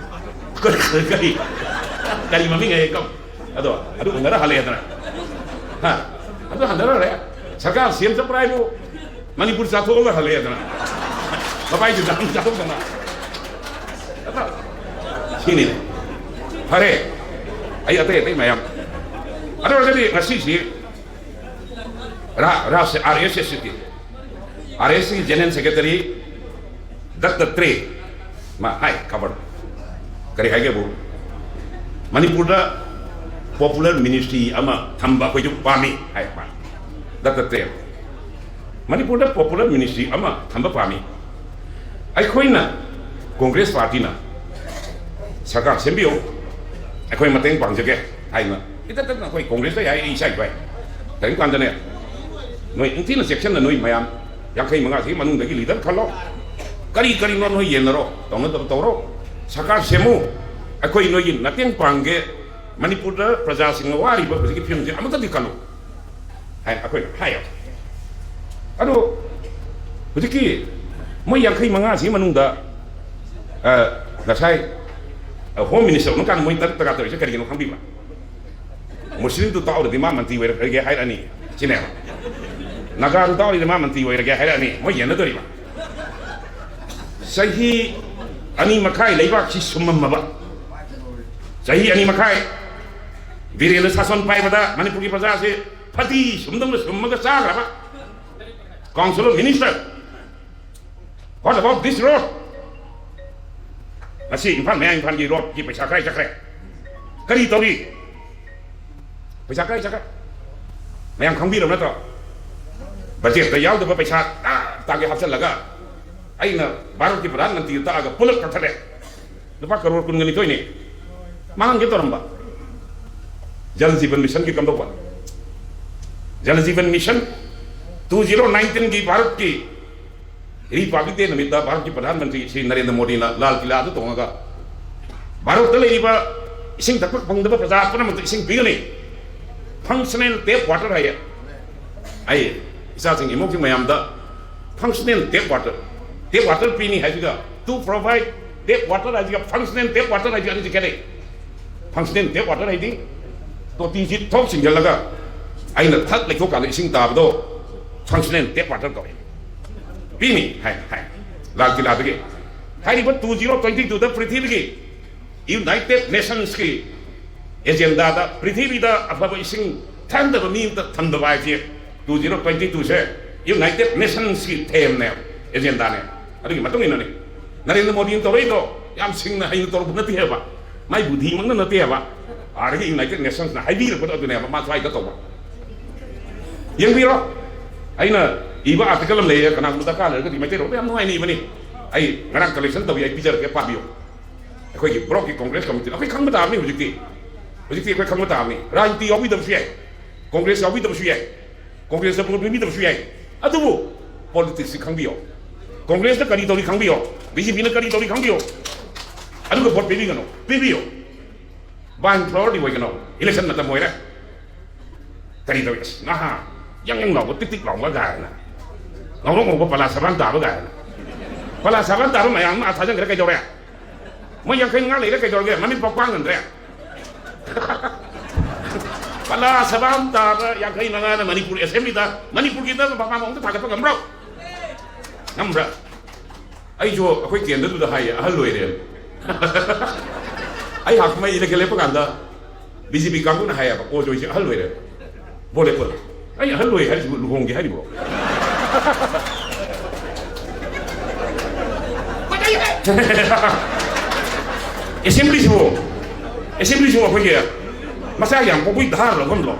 ꯀꯔꯤ, ꯀꯔꯤ, ꯀꯔꯤ ꯃꯃꯤꯡ ꯍꯥꯏ? ꯀꯝ-, ꯑꯗꯣ ꯑꯗꯨ ꯎꯅꯔ ꯍꯜꯂꯛꯑꯦꯗꯅ꯫ ꯍꯥ? ꯑꯗꯨ ꯍꯟꯅꯔ ꯍꯜꯂꯛꯑꯦ꯫ ꯁꯔꯀꯥꯔ ꯁꯦꯝ ꯆꯠꯄ꯭ꯔꯥ ꯍꯥꯏꯕꯨ ꯃꯅꯤꯄꯨꯔ ꯆꯥꯊꯣꯛꯑꯒ ꯍꯜꯂꯛꯑꯦꯗꯅ꯫ ꯃꯄꯥꯏꯗꯨꯗ ꯑꯗꯨꯝ ꯆꯥꯊꯣꯛꯇꯅ꯫ ꯁꯤꯅꯤꯅꯦ꯫ ꯐꯔꯦ꯫ ꯑꯩ ꯑꯇꯩ ꯑꯇꯩ ꯃꯌꯥꯝ꯫ ꯑꯗꯨ ꯑꯣꯏꯔꯒꯗꯤ ꯉꯁꯤꯁꯤ ꯔꯥ-, ꯔꯥ-, ꯑꯥꯔ ꯑꯦꯁ ꯑꯦꯁꯀꯤ, ꯑꯥꯔ ꯑꯦꯁ ꯑꯦꯁꯀꯤ ꯖꯦꯅꯔꯦꯜ ꯁꯦꯀ꯭ꯔꯦꯇꯔꯤ ꯗꯠꯇꯇ꯭ꯔꯦ ꯃꯥ ꯍꯥꯏ ꯈꯕꯔ ꯀꯔꯤ ꯍꯥꯏꯒꯦꯕꯨ, "ꯃꯅꯤꯄꯨꯔꯗ ꯄꯣꯄꯨꯂꯔ ꯃꯤꯅꯤꯁꯇ꯭ꯔꯤ ꯑꯃ ꯊꯝꯕ ꯑꯩꯈꯣꯏꯁꯨ ꯄꯥꯝꯃꯤ" ꯍꯥꯏ ꯃꯥ꯫ ꯗꯠꯇꯇ꯭ꯔꯦ, "ꯃꯅꯤꯄꯨꯔꯗ ꯄꯣꯄꯨꯂꯔ ꯃꯤꯅꯤꯁꯇ꯭ꯔꯤ ꯑꯃ ꯊꯝꯕ ꯄꯥꯝꯃꯤ꯫ ꯑꯩꯈꯣꯏꯅ, ꯀꯣꯡꯒ꯭ꯔꯦꯁ ꯄꯥꯔꯇꯤꯅ ꯁꯔꯀꯥꯔ ꯁꯦꯝꯕꯤꯌꯨ, ꯑꯩꯈꯣꯏ ꯃꯇꯦꯡ ꯄꯥꯡꯖꯒꯦ" ꯍꯥꯏꯅ ꯏꯇꯠ ꯇꯠꯅ ꯑꯩꯈꯣꯏ ꯀꯣꯡꯒ꯭ꯔꯦꯁꯇ ꯌꯥꯏ, ꯑꯩ ꯏꯁꯥ ꯏꯄꯥꯏ꯫ ꯀꯔꯤꯒꯨꯝꯕ ꯀꯥꯟꯗꯅꯦ, ꯅꯣꯏ ꯅꯤꯡꯊꯤꯅ ꯆꯦꯛꯁꯤꯟꯅ ꯅꯣꯏ ꯃꯌꯥꯝ ꯌꯥꯡꯈꯩ ꯃꯉꯥꯁꯤꯒꯤ ꯃꯅꯨꯡꯗꯒꯤ ꯂꯤꯗꯔ ꯈꯜꯂꯣ꯫ ꯀꯔꯤ ꯀꯔꯤꯅꯣ ꯅꯣꯏ ꯌꯦꯟꯅꯔꯣ, ꯇꯧꯅꯗꯕ ꯇꯧꯔꯣ꯫ ꯁꯔꯀꯥꯔ ꯁꯦꯝꯃꯨ, ꯑꯩꯈꯣꯏ ꯅꯣꯏꯒꯤ ꯃꯇꯦꯡ ꯄꯥꯡꯒꯦ꯫ ꯃꯅꯤꯄꯨꯔꯗ ꯄ꯭ꯔꯖꯥꯁꯤꯡꯅ ꯋꯥꯔꯤꯕ ꯍꯧꯖꯤꯛꯀꯤ ꯐꯤꯕꯝꯁꯦ ꯑꯃꯨꯛꯇꯗꯤ ꯀꯜꯂꯨ ꯍꯥꯏꯅ ꯑꯩꯈꯣꯏꯅ ꯍꯥꯏꯌꯦꯕ꯫ ꯑꯗꯣ ꯍꯧꯖꯤꯛꯀꯤ ꯃꯣꯏ ꯌꯥꯡꯈꯩ ꯃꯉꯥꯁꯤꯒꯤ ꯃꯅꯨꯡꯗ, ꯑ, ꯉꯁꯥꯏ, ꯑ, ꯍꯣꯝ ꯃꯤꯅꯤꯁꯇꯔ ꯑꯣꯏꯔꯀꯥꯟꯗ ꯃꯣꯏ ꯇꯔꯨꯛ ꯇꯔꯥ ꯇꯧꯔꯤꯁꯦ ꯀꯔꯤꯒꯤꯅꯣ ꯈꯪꯕꯤꯕ꯭ꯔꯥ? ꯃꯨꯁꯂꯤꯝꯗꯨ ꯇꯥꯛꯎꯔꯗꯤ ꯃꯥ ꯃꯟꯇ꯭ꯔꯤ ꯑꯣꯏꯔꯒꯦ ꯍꯥꯏꯔꯛꯑꯅꯤ ꯁꯤꯅꯦꯕ꯫ ꯅꯥꯒꯥꯗꯨ ꯇꯥꯛꯎꯔꯗꯤ ꯃꯥ ꯃꯟꯇ꯭ꯔꯤ ꯑꯣꯏꯔꯒꯦ ꯍꯥꯏꯔꯛꯑꯅꯤ, ꯃꯣꯏ ꯌꯦꯟꯅꯗꯣꯔꯤꯕ꯫ ꯆꯍꯤ ꯑꯅꯤ ꯃꯈꯥꯏ ꯂꯩꯕꯥꯛꯁꯤ ꯁꯨꯝꯃꯝꯃꯕ, ꯆꯍꯤ ꯑꯅꯤ ꯃꯈꯥꯏ ꯕꯤꯔꯦꯟꯗ ꯁꯥꯁꯟ ꯄꯥꯏꯕꯗ ꯃꯅꯤꯄꯨꯔꯒꯤ ꯄ꯭ꯔꯖꯥꯁꯦ ꯐꯗꯤ ꯁꯨꯝꯗꯧꯅ ꯁꯨꯝꯃꯒ ꯆꯥꯈ꯭ꯔꯕ꯫ Council of Minister, what about this road? ꯉꯁꯤ ꯏꯝꯐꯥꯜ ꯃꯌꯥ ꯏꯝꯐꯥꯜꯒꯤ ꯔꯣꯗꯀꯤ ꯄꯩꯁꯥ ꯀꯗꯥꯏ ꯆꯠꯈ꯭ꯔꯦ? ꯀꯔꯤ ꯇꯧꯔꯤ? ꯄꯩꯁꯥ ꯀꯗꯥꯏ ꯆꯠꯈ꯭ꯔꯦ? ꯃꯌꯥꯝ ꯈꯪꯕꯤꯔꯕ ꯅꯠꯇ꯭ꯔꯣ? ꯕꯖꯦꯠꯇ ꯌꯥꯎꯗꯕ ꯄꯩꯁꯥ ꯇꯥ ꯇꯥꯒꯦ ꯍꯥꯞꯆꯤꯜꯂꯒ ꯑꯩꯅ ꯚꯥꯔꯠꯀꯤ ꯄ꯭ꯔꯙꯥꯟ ꯃꯟꯇ꯭ꯔꯤꯗ ꯇꯥꯛꯑꯒ ꯄꯨꯂꯞ ꯀꯛꯊꯠꯂꯦ꯫ ꯂꯨꯄꯥ ꯀꯔꯣꯔ ꯀꯨꯟꯒ ꯅꯤꯊꯣꯏꯅꯦ꯫ ꯃꯥꯡꯒꯦ ꯇꯧꯔꯝꯕ꯫ ꯖꯜ ꯖꯤꯕꯟ ꯃꯤꯁꯟꯒꯤ ꯀꯝꯗꯧꯕ? ꯖꯜ ꯖꯤꯕꯟ ꯃꯤꯁꯟ two zero nineteen ꯒꯤ ꯚꯥꯔꯠꯀꯤ ꯔꯤꯄꯕ꯭ꯂꯤꯛ ꯗꯦ ꯅꯨꯃꯤꯠꯇ ꯚꯥꯔꯠꯀꯤ ꯄ꯭ꯔꯙꯥꯟ ꯃꯟꯇ꯭ꯔꯤ ꯁ꯭ꯔꯤ ꯅꯔꯦꯟꯗ꯭ꯔ ꯃꯣꯗꯤꯅ ꯂꯥꯜ ꯀꯤꯂꯥꯗ ꯇꯣꯡꯉꯒ ꯚꯥꯔꯠꯇ ꯂꯩꯔꯤꯕ ꯏꯁꯤꯡ ꯊꯛꯄ ꯐꯪꯗꯕ ꯄ꯭ꯔꯖꯥ ꯄꯨꯝꯅꯃꯛꯇ ꯏꯁꯤꯡ ꯄꯤꯒꯅꯤ꯫ Functional tap water ꯍꯥꯏꯌꯦ꯫ ꯑꯩ ꯏꯆꯥꯁꯤꯡ ꯏꯃꯨꯡꯁꯤꯡ ꯃꯌꯥꯝꯗ functional tap water, tap water ꯄꯤꯅꯤ ꯍꯥꯏꯁꯤꯒ to provide tap water ꯍꯥꯏꯁꯤꯒ functional tap water ꯍꯥꯏꯁꯤꯒ ꯑꯅꯤꯁꯤ ꯈꯦꯠꯅꯩ꯫ Functional tap water ꯍꯥꯏꯗꯤ ꯇꯣꯇꯤꯁꯤ ꯊꯣꯛ ꯆꯤꯡꯁꯤꯜꯂꯒ ꯑꯩꯅ ꯊꯛ ꯂꯩꯊꯣꯛꯀꯥꯟꯗ ꯏꯁꯤꯡ ꯇꯥꯕꯗꯣ functional tap water ꯀꯧꯏ꯫ ꯄꯤꯅꯤ ꯍꯥꯏ, ꯍꯥꯏ꯫ ꯂꯥꯜ ꯀꯤꯂꯥꯗꯒꯤ꯫ ꯍꯥꯏꯔꯤꯕ two zero twenty two ꯗ ꯄ꯭ꯔꯤꯊꯤꯕꯤꯒꯤ United Nations ꯀꯤ ꯑꯦꯖꯦꯟꯗꯥꯗ ꯄ꯭ꯔꯤꯊꯤꯕꯤꯗ ꯑꯐꯕ ꯏꯁꯤꯡ ꯊꯛꯅꯕ ꯃꯤ ꯑꯃꯇ ꯊꯝꯗꯕ ꯍꯥꯏꯁꯦ two zero twenty two ꯁꯦ United Nations ꯀꯤ theme ꯅꯦ, ꯑꯦꯖꯦꯟꯗꯥꯅꯦ꯫ ꯑꯗꯨꯒꯤ ꯃꯇꯨꯡ ꯏꯟꯅꯅꯤ꯫ ꯅꯔꯦꯟꯗ꯭ꯔ ꯃꯣꯗꯤꯅ ꯇꯧꯔꯛꯏꯗꯣ ꯌꯥꯝ ꯁꯤꯡꯅ ꯍꯩꯅ ꯇꯧꯔꯛꯄ ꯅꯠꯇꯦ ꯍꯥꯏꯕ, ꯃꯥꯏ ꯕꯨꯙꯤꯃꯛꯅ ꯅꯠꯇꯦ ꯍꯥꯏꯕ꯫ ꯑꯥꯗꯒꯤ United Nations ꯅ ꯍꯥꯏꯕꯤꯔꯛꯄꯗꯣ ꯑꯗꯨꯅꯦꯕ ꯃꯥ ꯁ꯭ꯋꯥꯏꯗ ꯇꯧꯕ꯫ ꯌꯦꯡꯕꯤꯔꯣ, ꯑꯩꯅ ꯏꯕ article ꯑꯃ ꯂꯩꯌꯦ, ꯀꯅꯥꯒꯨꯝꯕ ꯗꯔꯀꯥꯔ ꯂꯩꯔꯒꯗꯤ ꯃꯩꯇꯩꯂꯣꯟꯗ ꯌꯥꯝ ꯅꯨꯡꯉꯥꯏꯅ ꯏꯕꯅꯤ꯫ ꯑꯩ ꯉꯔꯥꯡ collection ꯇꯧꯏ, ꯑꯩ ꯄꯤꯖꯔꯛꯀꯦ, ꯄꯥꯕꯤꯌꯨ꯫ ꯑꯩꯈꯣꯏꯒꯤ block ꯀꯤ Congress committee ꯑꯩꯈꯣꯏ ꯈꯪꯕ ꯇꯥꯕꯅꯤ ꯍꯧꯖꯤꯛꯇꯤ꯫ ꯍꯧꯖꯤꯛꯇꯤ ꯑꯩꯈꯣꯏ ꯈꯪꯕ ꯇꯥꯕꯅꯤ꯫ ꯔꯥꯖꯅꯤꯇꯤ ꯌꯥꯎꯕꯤꯗꯕꯁꯨ ꯌꯥꯏ, Congress ꯌꯥꯎꯕꯤꯗꯕꯁꯨ ꯌꯥꯏ, Congress ꯇ vote ꯄꯤꯕꯤꯗꯕꯁꯨ ꯌꯥꯏ꯫ ꯑꯗꯨꯕꯨ politics ꯁꯤ ꯈꯪꯕꯤꯌꯣ꯫ Congress ꯅ ꯀꯔꯤ ꯇꯧꯔꯤ ꯈꯪꯕꯤꯌꯣ, BJP ꯅ ꯀꯔꯤ ꯇꯧꯔꯤ ꯈꯪꯕꯤꯌꯣ꯫ ꯑꯗꯨꯒ vote ꯄꯤꯕꯤꯒꯅꯨ, ꯄꯤꯕꯤꯌꯣ꯫ Buying power ꯗꯤ ꯑꯣꯏꯒꯅꯣ, election ꯃꯇꯝ ꯑꯣꯏꯔꯦ꯫ ꯀꯔꯤ ꯇꯧꯏ? ꯑꯁ, ꯅꯍꯥ, ꯌꯪ ꯌꯪ ꯂꯥꯎꯕ, ꯇꯤꯛ ꯇꯤꯛ ꯂꯥꯎꯕ ꯒꯥꯏꯅ, ꯉꯧꯔꯣꯛ ꯉꯧꯕ ꯄꯂꯥ ꯁꯕꯥꯟ ꯇꯥꯕ ꯒꯥꯏꯅ꯫ ꯄꯂꯥ ꯁꯕꯥꯟ ꯇꯥꯕ ꯃꯌꯥꯝ ꯑꯃ ꯊꯥꯖꯤꯟꯈ꯭ꯔꯦ, ꯀꯩꯗꯧꯔꯦ? ꯃꯣꯏ ꯌꯥꯡꯈꯩ ꯃꯉꯥ ꯂꯩꯔꯦ, ꯀꯩꯗꯧꯔꯒꯦ? ꯃꯃꯤꯠ ꯄꯥꯎ ꯄꯥꯡ ꯉꯝꯗ꯭ꯔꯦ꯫ ꯄꯂꯥ ꯁꯕꯥꯟ ꯇꯥꯕ ꯌꯥꯡꯈꯩ ꯃꯉꯥꯅ ꯃꯅꯤꯄꯨꯔ ꯑꯦꯁꯦꯝꯕ꯭ꯂꯤꯗ ꯃꯅꯤꯄꯨꯔꯒꯤ ꯃꯄꯥ ꯑꯃ ꯑꯝꯇ ꯊꯥꯒꯠꯄ ꯉꯝꯕ꯭ꯔꯣ? ꯉꯝꯕ꯭ꯔꯥ? ꯑꯩꯁꯨ ꯑꯩꯈꯣꯏ ꯀꯦꯟꯗ꯭ꯔꯗꯨꯗ ꯍꯥꯏꯌꯦ, "ꯑꯍꯜ ꯑꯣꯏꯔꯦ"꯫ ꯑꯩ ꯍꯥꯀꯨꯝ ꯑꯩ ꯏꯂꯦꯛꯁꯟ ꯂꯦꯞꯄ ꯀꯥꯟꯗ ꯕꯤ ꯖꯦ ꯄꯤ ꯀꯥꯡꯕꯨꯅ ꯍꯥꯏꯌꯦꯕ, "ꯑꯣ, ꯖꯣꯏꯁꯦ ꯑꯍꯜ ꯑꯣꯏꯔꯦ, ꯚꯣꯠ ꯂꯦꯞꯄꯣ"꯫ ꯑꯩ ꯑꯍꯜ ꯑꯣꯏ ꯍꯥꯏꯔꯤꯁꯤꯕꯨ ꯂꯨꯍꯣꯡꯒꯦ ꯍꯥꯏꯔꯤꯕ꯭ꯔꯣ? ꯑꯦꯁꯦꯝꯕ꯭ꯂꯤꯁꯤꯕꯨ, ꯑꯦꯁꯦꯝꯕ꯭ꯂꯤꯁꯤꯕꯨ ꯑꯩꯈꯣꯏꯒꯤ ꯃꯆꯥ ꯌꯥꯝ ꯄꯣꯛꯄꯒꯤ ꯙꯥꯔ ꯂꯧꯐꯝꯂꯣ?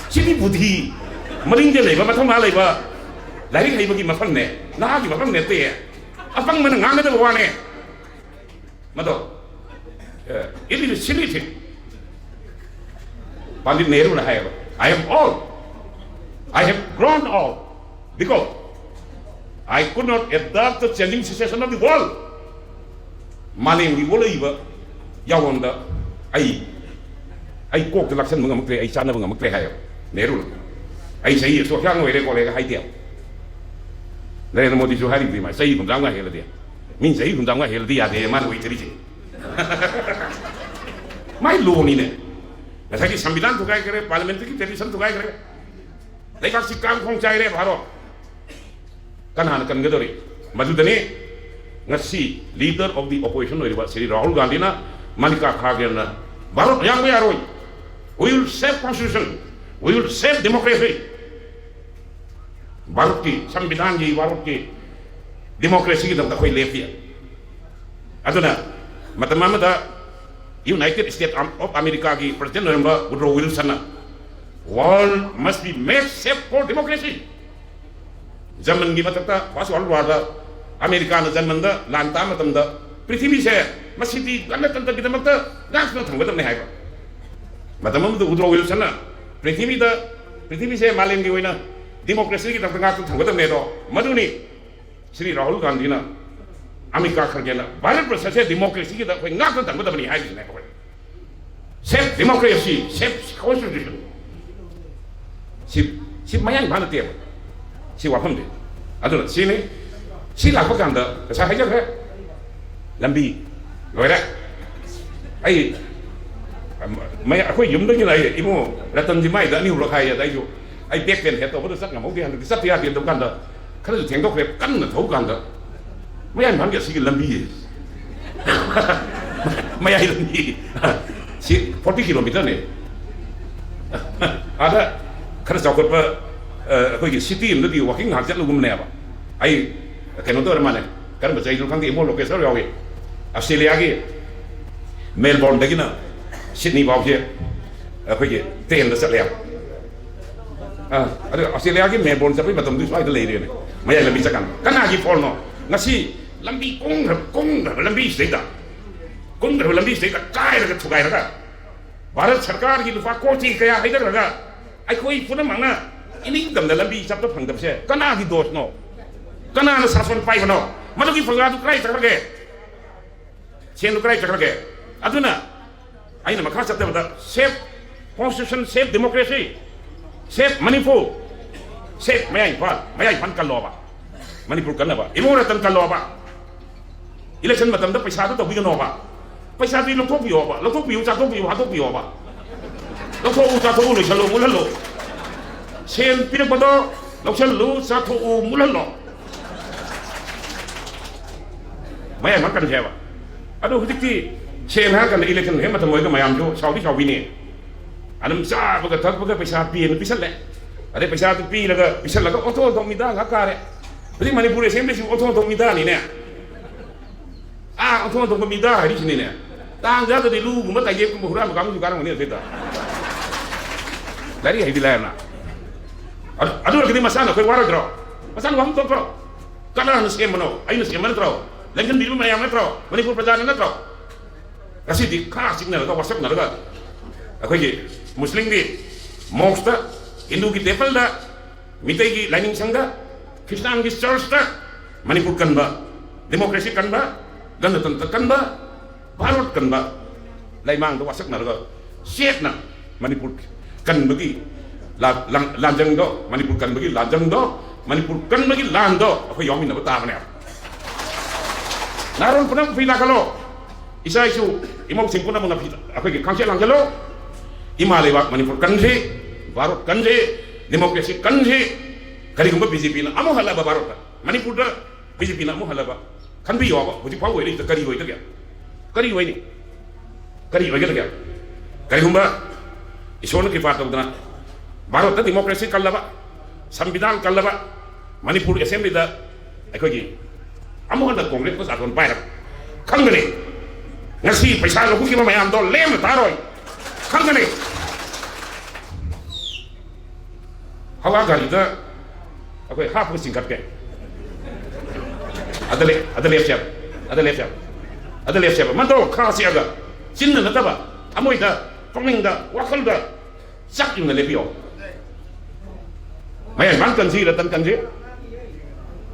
ꯁꯤꯗꯤ ꯕꯨꯙꯤ, ꯃꯅꯤꯡꯗ ꯂꯩꯕ, ꯃꯊꯧꯅꯥ ꯂꯩꯕ, ꯂꯥꯏꯔꯤꯛ ꯍꯩꯕꯒꯤ ꯃꯐꯝꯅꯦ, ꯅꯍꯥꯒꯤ ꯃꯐꯝ ꯅꯠꯇꯦ꯫ ꯑꯄꯪꯕꯅ ꯉꯥꯡꯒꯗꯕ ꯋꯥꯅꯦ꯫ ꯃꯗꯣ, ꯑ, it is a silly thing. Pandit ꯅꯦꯍꯔꯨꯅ ꯍꯥꯏꯌꯦꯕ, "I am old. I have grown old because I could not adapt the changing situation of the world." ꯃꯥꯂꯦꯝꯒꯤ ꯑꯣꯜꯂꯛꯏꯕ ꯌꯥꯑꯣꯟꯗ ꯑꯩ, ꯑꯩ ꯀꯣꯛꯇ ꯂꯥꯛꯁꯟꯕ ꯉꯝꯃꯛꯇ꯭ꯔꯦ, ꯑꯩ ꯆꯥꯟꯅꯕ ꯉꯝꯃꯛꯇ꯭ꯔꯦ ꯍꯥꯏꯌꯦꯕ ꯅꯦꯍꯔꯨꯅ꯫ "ꯑꯩ ꯆꯍꯤ ꯑꯁꯨꯛ ꯌꯥꯝ ꯑꯣꯏꯔꯦ ꯈꯣꯠꯂꯦꯒ" ꯍꯥꯏꯗꯦ꯫ ꯅꯔꯦꯟꯗ꯭ꯔ ꯃꯣꯗꯤꯁꯨ ꯍꯥꯏꯔꯤꯕꯗꯤ ꯃꯥ ꯆꯍꯤ ꯍꯨꯝꯗ꯭ꯔꯥ ꯃꯉꯥ ꯍꯦꯜꯂꯗꯤ꯫ ꯃꯤꯅ ꯆꯍꯤ ꯍꯨꯝꯗ꯭ꯔꯥ ꯃꯉꯥ ꯍꯦꯜꯂꯗꯤ ꯌꯥꯗꯦ, ꯃꯥꯅ ꯑꯣꯏꯊꯔꯤꯁꯦ꯫ ꯃꯥꯏ ꯂꯣꯅꯤꯅꯦ꯫ ꯉꯁꯥꯏꯒꯤ ꯁꯪꯕꯤꯙꯥꯟ ꯊꯨꯒꯥꯏꯈ꯭ꯔꯦ, ꯄꯥꯔꯂꯤꯌꯥꯃꯦꯟꯇꯔꯤꯒꯤ ꯇ꯭ꯔꯦꯗꯤꯁꯟ ꯊꯨꯒꯥꯏꯈ꯭ꯔꯦ, ꯂꯩꯕꯥꯛꯁꯤ ꯀꯥꯡ ꯈꯣꯡ ꯆꯥꯏꯔꯦ ꯚꯥꯔꯣ꯫ ꯀꯅꯥꯅ ꯀꯟꯒꯗꯧꯔꯤ? ꯃꯗꯨꯗꯅꯤ ꯉꯁꯤ leader of the opposition ꯑꯣꯏꯔꯤꯕ ꯁ꯭ꯔꯤ ꯔꯥꯍꯨꯜ ꯒꯥꯟꯙꯤꯅ, ꯃꯥꯅꯤꯀꯥ ꯈꯥꯔꯒꯦꯅ, "ꯚꯥꯔꯠ ꯌꯥꯡꯕ ꯌꯥꯔꯣꯏ, we will save constitution, we will save democracy"꯫ ꯚꯥꯔꯠꯀꯤ ꯁꯪꯕꯤꯙꯥꯟꯒꯤ, ꯚꯥꯔꯠꯀꯤ ꯗꯤꯃꯣꯀ꯭ꯔꯦꯁꯤꯒꯤꯗꯃꯛꯇ ꯑꯩꯈꯣꯏ ꯂꯦꯞꯄꯤ꯫ ꯑꯗꯨꯅ ꯃꯇꯝ ꯑꯃꯗ United States of Americaꯒꯤ president ꯑꯣꯏꯔꯝꯕ ꯋꯨꯗ꯭ꯔꯣ ꯋꯤꯜꯁꯟꯅ, "World must be made safe for democracy." ꯖꯔꯃꯟꯒꯤ ꯃꯊꯛꯇ First World Warꯗ ꯑꯃꯦꯔꯤꯀꯥꯅ ꯖꯔꯃꯟꯗ ꯂꯥꯟ ꯇꯥꯕ ꯃꯇꯝꯗ, "ꯄ꯭ꯔꯤꯊꯤꯕꯤꯁꯦ ꯃꯁꯤꯗꯤ ꯒꯅꯇꯟꯇ꯭ꯔꯒꯤꯗꯃꯛꯇ ꯉꯥꯛꯇꯨꯅ ꯊꯝꯒꯗꯕꯅꯤ" ꯍꯥꯏꯕ꯫ ꯃꯇꯝ ꯑꯃꯗ ꯋꯨꯗ꯭ꯔꯣ ꯋꯤꯜꯁꯟꯅ ꯄ꯭ꯔꯤꯊꯤꯕꯤꯗ, "ꯄ꯭ꯔꯤꯊꯤꯕꯤꯁꯦ ꯃꯥꯂꯦꯝꯒꯤ ꯑꯣꯏꯅ ꯗꯤꯃꯣꯀ꯭ꯔꯦꯁꯤꯒꯤꯗꯃꯛꯇ ꯉꯥꯛꯇꯨꯅ ꯊꯝꯒꯗꯕꯅꯦ"꯫ ꯑꯗꯣ ꯃꯗꯨꯅꯤ ꯁ꯭ꯔꯤ ꯔꯥꯍꯨꯜ ꯒꯥꯟꯙꯤꯅ, ꯑꯃꯤꯀꯥ ꯈꯔꯒꯦꯅ, "ꯚꯥꯔꯠ ꯕꯔꯁꯁꯦ ꯗꯤꯃꯣꯀ꯭ꯔꯦꯁꯤꯒꯤꯗ ꯑꯩꯈꯣꯏ ꯉꯥꯛꯇꯨꯅ ꯊꯝꯒꯗꯕꯅꯤ" ꯍꯥꯏꯔꯤꯁꯤꯅꯦ ꯑꯩꯈꯣꯏ꯫ Save democracy, save constitution꯫ ꯁꯤ, ꯁꯤ ꯃꯌꯥꯡ ꯏꯝꯐꯥꯜ ꯅꯠꯇꯦꯕ꯫ ꯁꯤ ꯋꯥꯐꯝꯗꯤ꯫ ꯑꯗꯨꯅ ꯁꯤꯅꯤ꯫ ꯁꯤ ꯂꯥꯛꯄ ꯀꯥꯟꯗ ꯉꯁꯥꯏ ꯍꯥꯏꯖꯈ꯭ꯔꯦ, ꯂꯝꯕꯤ ꯂꯣꯏꯔꯦ꯫ ꯑꯩ ꯃꯌꯥ-, ꯑꯩꯈꯣꯏ ꯌꯨꯝꯗꯒꯤꯅ ꯑꯩ ꯏꯕꯨꯡꯉꯣ ꯔꯇꯟꯁꯤ ꯃꯥꯏꯗ ꯑꯅꯤꯍꯨꯝꯂꯛ ꯍꯥꯏꯌꯦ꯫ ꯑꯗ ꯑꯩꯁꯨ ꯑꯩ ꯕꯦꯛ ꯄꯦꯟ ꯍꯦꯠ ꯇꯧꯕꯗ ꯆꯠ ꯉꯝꯍꯧꯗꯦ꯫ ꯍꯟꯗꯛꯇꯤ ꯆꯠꯇ ꯌꯥꯗꯦ ꯇꯧ ꯀꯥꯟꯗ ꯈꯔꯁꯨ ꯊꯦꯡꯗꯣꯛꯈ꯭ꯔꯦ꯫ ꯀꯟꯅ ꯊꯧ ꯀꯥꯟꯗ ꯃꯌꯥꯏ ꯏꯝꯐꯥꯜꯒꯤ ꯑꯁꯤꯒꯤ ꯂꯝꯕꯤ ꯃꯌꯥꯏ ꯂꯝꯕꯤ ꯁꯤ ꯐꯣꯔꯇꯤ ꯀꯤꯂꯣꯃꯤꯇꯔꯅꯦ꯫ ꯑꯥꯗ ꯈꯔ ꯆꯥꯎꯈꯠꯄ, ꯑ, ꯑꯩꯈꯣꯏꯒꯤ ꯁꯤꯇꯤ ꯑꯃꯗꯗꯤ ꯋꯥꯀꯤꯡ ꯉꯥꯏꯍꯥꯛ ꯆꯠꯂꯨꯒꯨꯝꯕꯅꯦꯕ꯫ ꯑꯩ ꯀꯩꯅꯣ ꯇꯧꯔ ꯃꯥꯜꯂꯦ, ꯀꯔꯝꯕ ꯆꯍꯤꯗꯅꯣ ꯈꯪꯗꯦ, ꯏꯃꯣ ꯂꯣꯀꯦꯁꯣꯔ ꯌꯥꯎꯏ꯫ ꯑꯁꯇ꯭ꯔꯦꯂꯤꯌꯥꯒꯤ ꯃꯦꯜꯕꯣꯔꯟꯗꯒꯤꯅ ꯁꯤꯗꯅꯤ ꯐꯥꯎꯁꯦ ꯑꯩꯈꯣꯏꯒꯤ ꯇ꯭ꯔꯦꯟꯗ ꯆꯠꯂꯦꯕ꯫ ꯑ, ꯑꯗꯨ ꯑꯁꯇ꯭ꯔꯦꯂꯤꯌꯥꯒꯤ ꯃꯦꯜꯕꯣꯔꯟ ꯆꯠꯄꯒꯤ ꯃꯇꯝꯗꯨ ꯁ꯭ꯋꯥꯏꯗ ꯂꯩꯔꯦꯅꯦ, ꯃꯌꯥꯏ ꯂꯝꯕꯤ ꯆꯠꯀꯥꯟꯗ꯫ ꯀꯅꯥꯒꯤ ꯐꯣꯜꯅꯣ? ꯉꯁꯤ ꯂꯝꯕꯤ ꯀꯨꯡꯈ꯭ꯔꯕ, ꯀꯨꯡꯈ꯭ꯔꯕ ꯂꯝꯕꯤꯁꯤꯗꯩꯗ, ꯀꯨꯡꯈ꯭ꯔꯕ ꯂꯝꯕꯤꯁꯤꯗꯩꯗ ꯀꯥꯏꯔꯒ ꯊꯨꯒꯥꯏꯔꯒ ꯚꯥꯔꯠ ꯁꯔꯀꯥꯔꯒꯤ ꯂꯨꯄꯥ ꯀꯣꯇꯤ ꯀꯌꯥ ꯍꯩꯊꯈ꯭ꯔꯒ ꯑꯩꯈꯣꯏ ꯄꯨꯝꯅꯃꯛꯅ ꯏꯅꯤꯡꯇꯝꯅ ꯂꯝꯕꯤ ꯆꯠꯄ ꯐꯪꯗꯕꯁꯦ ꯀꯅꯥꯒꯤ ꯗꯣꯁꯅꯣ? ꯀꯅꯥꯅ ꯁꯥꯁꯣꯟ ꯄꯥꯏꯕꯅꯣ? ꯃꯗꯨꯒꯤ ꯄ꯭ꯔꯖꯥꯗꯨ ꯀꯗꯥꯏ ꯆꯠꯈ꯭ꯔꯒꯦ? ꯁꯦꯟꯗꯨ ꯀꯗꯥꯏ ꯆꯠꯈ꯭ꯔꯒꯦ? ꯑꯗꯨꯅ ꯑꯩꯅ ꯃꯈꯥ ꯆꯠꯊꯕꯗ save constitution, save democracy, save Manipur, save ꯃꯌꯥꯏ ꯏꯝꯐꯥꯜ, ꯃꯌꯥꯏ ꯏꯝꯐꯥꯜ ꯀꯜꯂꯣꯕ꯫ ꯃꯅꯤꯄꯨꯔ ꯀꯟꯅꯕ ꯏꯕꯨꯡ ꯔꯇꯟ ꯀꯜꯂꯣꯕ꯫ ꯏꯂꯦꯛꯁꯟ ꯃꯇꯝꯗ ꯄꯩꯁꯥꯗꯨ ꯇꯧꯕꯤꯒꯅꯣꯕ꯫ ꯄꯩꯁꯥꯗꯨ ꯂꯧꯊꯣꯛꯄꯤꯌꯣꯕ, ꯂꯧꯊꯣꯛꯄꯤꯌꯨ, ꯆꯥꯊꯣꯛꯄꯤꯌꯨ, ꯍꯥꯠꯇꯣꯛꯄꯤꯌꯣꯕ꯫ ꯂꯧꯊꯣꯛꯎ, ꯆꯥꯊꯣꯛꯎ, ꯂꯣꯏꯁꯜꯂꯨ, ꯃꯨꯜꯍꯜꯂꯨ꯫ ꯁꯦꯟ ꯄꯤꯔꯛꯄꯗꯣ ꯂꯧꯁꯜꯂꯨ, ꯆꯥꯊꯣꯛꯎ, ꯃꯨꯜꯍꯜꯂꯣ꯫ ꯃꯌꯥꯝ ꯍꯥꯏꯔꯛꯀꯅꯤ ꯍꯥꯏꯕ꯫ ꯑꯗꯣ ꯍꯧꯖꯤꯛꯇꯤ ꯁꯦꯟ ꯍꯥꯏꯔꯀꯥꯟꯗ ꯏꯂꯦꯛꯁꯟ ꯍꯦꯛ ꯃꯇꯝ ꯑꯣꯏꯔꯒ ꯃꯌꯥꯝꯁꯨ ꯁꯥꯎꯗꯤ ꯁꯥꯎꯕꯤꯅꯤ꯫ ꯑꯗꯨꯝ ꯆꯥꯕꯒ ꯊꯛꯄꯒ ꯄꯩꯁꯥ ꯄꯤꯅ ꯄꯤꯁꯜꯂꯦ꯫ ꯑꯗꯩ ꯄꯩꯁꯥꯗꯨ ꯄꯤꯔꯒ ꯄꯤꯁꯜꯂꯒ ꯑꯣꯟꯊꯣꯛ ꯑꯣꯟꯊꯣꯛ ꯃꯤꯗꯥ ꯉꯥꯛ ꯀꯥꯔꯦ꯫ ꯍꯧꯖꯤꯛ ꯃꯅꯤꯄꯨꯔ ꯑꯦꯁꯦꯝꯕ꯭ꯂꯤꯁꯤ ꯑꯣꯟꯊꯣꯛ ꯑꯣꯟꯊꯣꯛ ꯃꯤꯗꯥꯅꯤꯅꯦ꯫ ꯑꯥ, ꯑꯣꯟꯊꯣꯛ ꯑꯣꯟꯊꯣꯛꯄ ꯃꯤꯗꯥ ꯍꯥꯏꯔꯤꯁꯤꯅꯤꯅꯦ꯫ ꯇꯥꯡ ꯆꯥꯗꯗꯤ ꯂꯨꯒꯨꯝꯕ ꯇꯥꯏꯖꯦꯞꯀꯨꯝꯕ ꯍꯨꯔꯥꯟꯕ ꯀꯥꯡꯕꯨꯁꯨ ꯀꯥꯔꯝꯒꯅꯤ ꯑꯗꯨꯗ꯫ ꯂꯥꯏꯔꯤꯛ ꯍꯩꯕꯤ ꯂꯥꯏꯔꯅ꯫ ꯑꯗꯨ, ꯑꯗꯨ ꯑꯣꯏꯔꯒꯗꯤ ꯃꯆꯥꯅ ꯑꯩꯈꯣꯏ ꯋꯥꯔꯣꯏꯗ꯭ꯔꯣ? ꯃꯆꯥꯅ ꯋꯥꯐꯝ ꯊꯣꯛꯇ꯭ꯔꯣ? ꯀꯅꯥꯅ ꯁꯦꯝꯕꯅꯣ? ꯑꯩꯅ ꯁꯦꯝꯕ ꯅꯠꯇ꯭ꯔꯣ? ꯂꯦꯡꯁꯤꯟꯕꯤꯔꯤꯕ ꯃꯌꯥꯝ ꯅꯠꯇ꯭ꯔꯣ? ꯃꯅꯤꯄꯨꯔ ꯄ꯭ꯔꯖꯥꯅ ꯅꯠꯇ꯭ꯔꯣ? ꯉꯁꯤꯗꯤ ꯈꯥ ꯆꯤꯛꯅꯔꯒ, ꯋꯥꯁꯛꯅꯔꯒ, ꯑꯩꯈꯣꯏꯒꯤ ꯃꯨꯁꯂꯤꯝꯒꯤ ꯃꯣꯛꯁꯇ, ꯍꯤꯟꯗꯨꯒꯤ ꯇꯦꯝꯄꯜꯗ, ꯃꯤꯇꯩꯒꯤ ꯂꯥꯏꯅꯤꯡ ꯁꯪꯗ, ꯈ꯭ꯔꯤꯁꯇꯥꯟꯒꯤ ꯆꯔꯆꯇ ꯃꯅꯤꯄꯨꯔ ꯀꯟꯕ, ꯗꯦꯃꯣꯀ꯭ꯔꯦꯁꯤ ꯀꯟꯕ, ꯒꯅꯇꯟꯇ꯭ꯔ ꯀꯟꯕ, ꯚꯥꯔꯠ ꯀꯟꯕ ꯂꯩꯃꯥꯡꯗ ꯋꯥꯁꯛꯅꯔꯒ ꯆꯦꯠꯅ ꯃꯅꯤꯄꯨꯔ ꯀꯟꯕꯒꯤ ꯂꯥ-, ꯂꯥꯡ-, ꯂꯥꯟꯖꯪꯗꯣ, ꯃꯅꯤꯄꯨꯔ ꯀꯟꯕꯒꯤ ꯂꯥꯟꯖꯪꯗꯣ ꯃꯅꯤꯄꯨꯔ ꯀꯟꯕꯒꯤ ꯂꯥꯟꯗꯣ ꯑꯩꯈꯣꯏ ꯌꯥꯎꯃꯤꯟꯅꯕ ꯇꯥꯕꯅꯦꯕ꯫ ꯅꯍꯥꯔꯣꯜ ꯄꯨꯝꯅꯃꯛ ꯐꯤ ꯂꯥꯛꯍꯜꯂꯣ, ꯏꯆꯥ ꯏꯁꯨ ꯏꯃꯧꯁꯤꯡ ꯄꯨꯝꯅꯃꯛꯅ ꯐꯤ ꯑꯩꯈꯣꯏꯒꯤ ꯈꯥꯡꯁꯦ ꯂꯥꯡꯁꯤꯜꯂꯣ꯫ ꯏꯃꯥ ꯂꯩꯕꯥꯛ ꯃꯅꯤꯄꯨꯔ ꯀꯟꯁꯤ, ꯚꯥꯔꯠ ꯀꯟꯁꯤ, ꯗꯦꯃꯣꯀ꯭ꯔꯦꯁꯤ ꯀꯟꯁꯤ꯫ ꯀꯔꯤꯒꯨꯝꯕ ꯕꯤ ꯖꯦ ꯄꯤꯅ ꯑꯃꯨꯛ ꯍꯜꯂꯕ ꯚꯥꯔꯠꯇ, ꯃꯅꯤꯄꯨꯔꯗ ꯕꯤ ꯖꯦ ꯄꯤꯅ ꯑꯃꯨꯛ ꯍꯜꯂꯕ, ꯈꯟꯕꯤꯌꯣꯕ, ꯍꯧꯖꯤꯛ ꯐꯥꯎꯕ ꯑꯣꯏꯔꯤꯁꯤꯗ ꯀꯔꯤ ꯑꯣꯏꯗꯒꯦ? ꯀꯔꯤ ꯑꯣꯏꯅꯤ? ꯀꯔꯤ ꯑꯣꯏꯒꯗꯒꯦ? ꯀꯔꯤꯒꯨꯝꯕ ꯏꯁꯣꯔꯅ ꯀ꯭ꯔꯤꯄꯥ ꯇꯧꯗꯅ ꯚꯥꯔꯠꯇ ꯗꯤꯃꯣꯀ꯭ꯔꯦꯁꯤ ꯀꯜꯂꯕ, ꯁꯪꯕꯤꯙꯥꯟ ꯀꯜꯂꯕ, ꯃꯅꯤꯄꯨꯔ ꯑꯦꯁꯦꯝꯕ꯭ꯂꯤꯗ ꯑꯩꯈꯣꯏꯒꯤ ꯑꯃꯨꯛ ꯍꯟꯅ ꯀꯣꯡꯒ꯭ꯔꯦꯁ ꯄ꯭ꯔꯖꯥꯗꯣꯟ ꯄꯥꯏꯔꯕ, ꯈꯪꯒꯅꯤ꯫ ꯉꯁꯤ ꯄꯩꯁꯥ ꯂꯧꯈꯠꯈꯤꯕ ꯃꯌꯥꯝꯗꯣ ꯂꯦꯝꯅ ꯇꯥꯔꯣꯏ, ꯈꯪꯒꯅꯤ꯫ ꯍꯋꯥ ꯒꯥꯔꯤꯗ ꯑꯩꯈꯣꯏ ꯍꯥꯞꯄꯒ ꯆꯤꯡꯈꯠꯀꯦ꯫ ꯑꯗ ꯂꯦꯞ-, ꯑꯗ ꯂꯦꯞꯁꯦꯕ, ꯑꯗ ꯂꯦꯞꯁꯦꯕ, ꯑꯗ ꯂꯦꯞꯁꯦꯕ꯫ ꯃꯗꯣ ꯈꯥ ꯆꯤꯛꯑꯒ, ꯆꯤꯟꯅ ꯅꯠꯇꯕ, ꯊꯃꯣꯏꯗ, ꯄꯨꯛꯅꯤꯡꯗ, ꯋꯥꯈꯜꯗ ꯆꯥꯛ ꯌꯨꯡꯅ ꯂꯦꯞꯄꯤꯌꯣ꯫ ꯃꯌꯥꯡ ꯏꯝꯐꯥꯜ ꯀꯟꯁꯤ, ꯔꯇꯟ ꯀꯟꯁꯤ꯫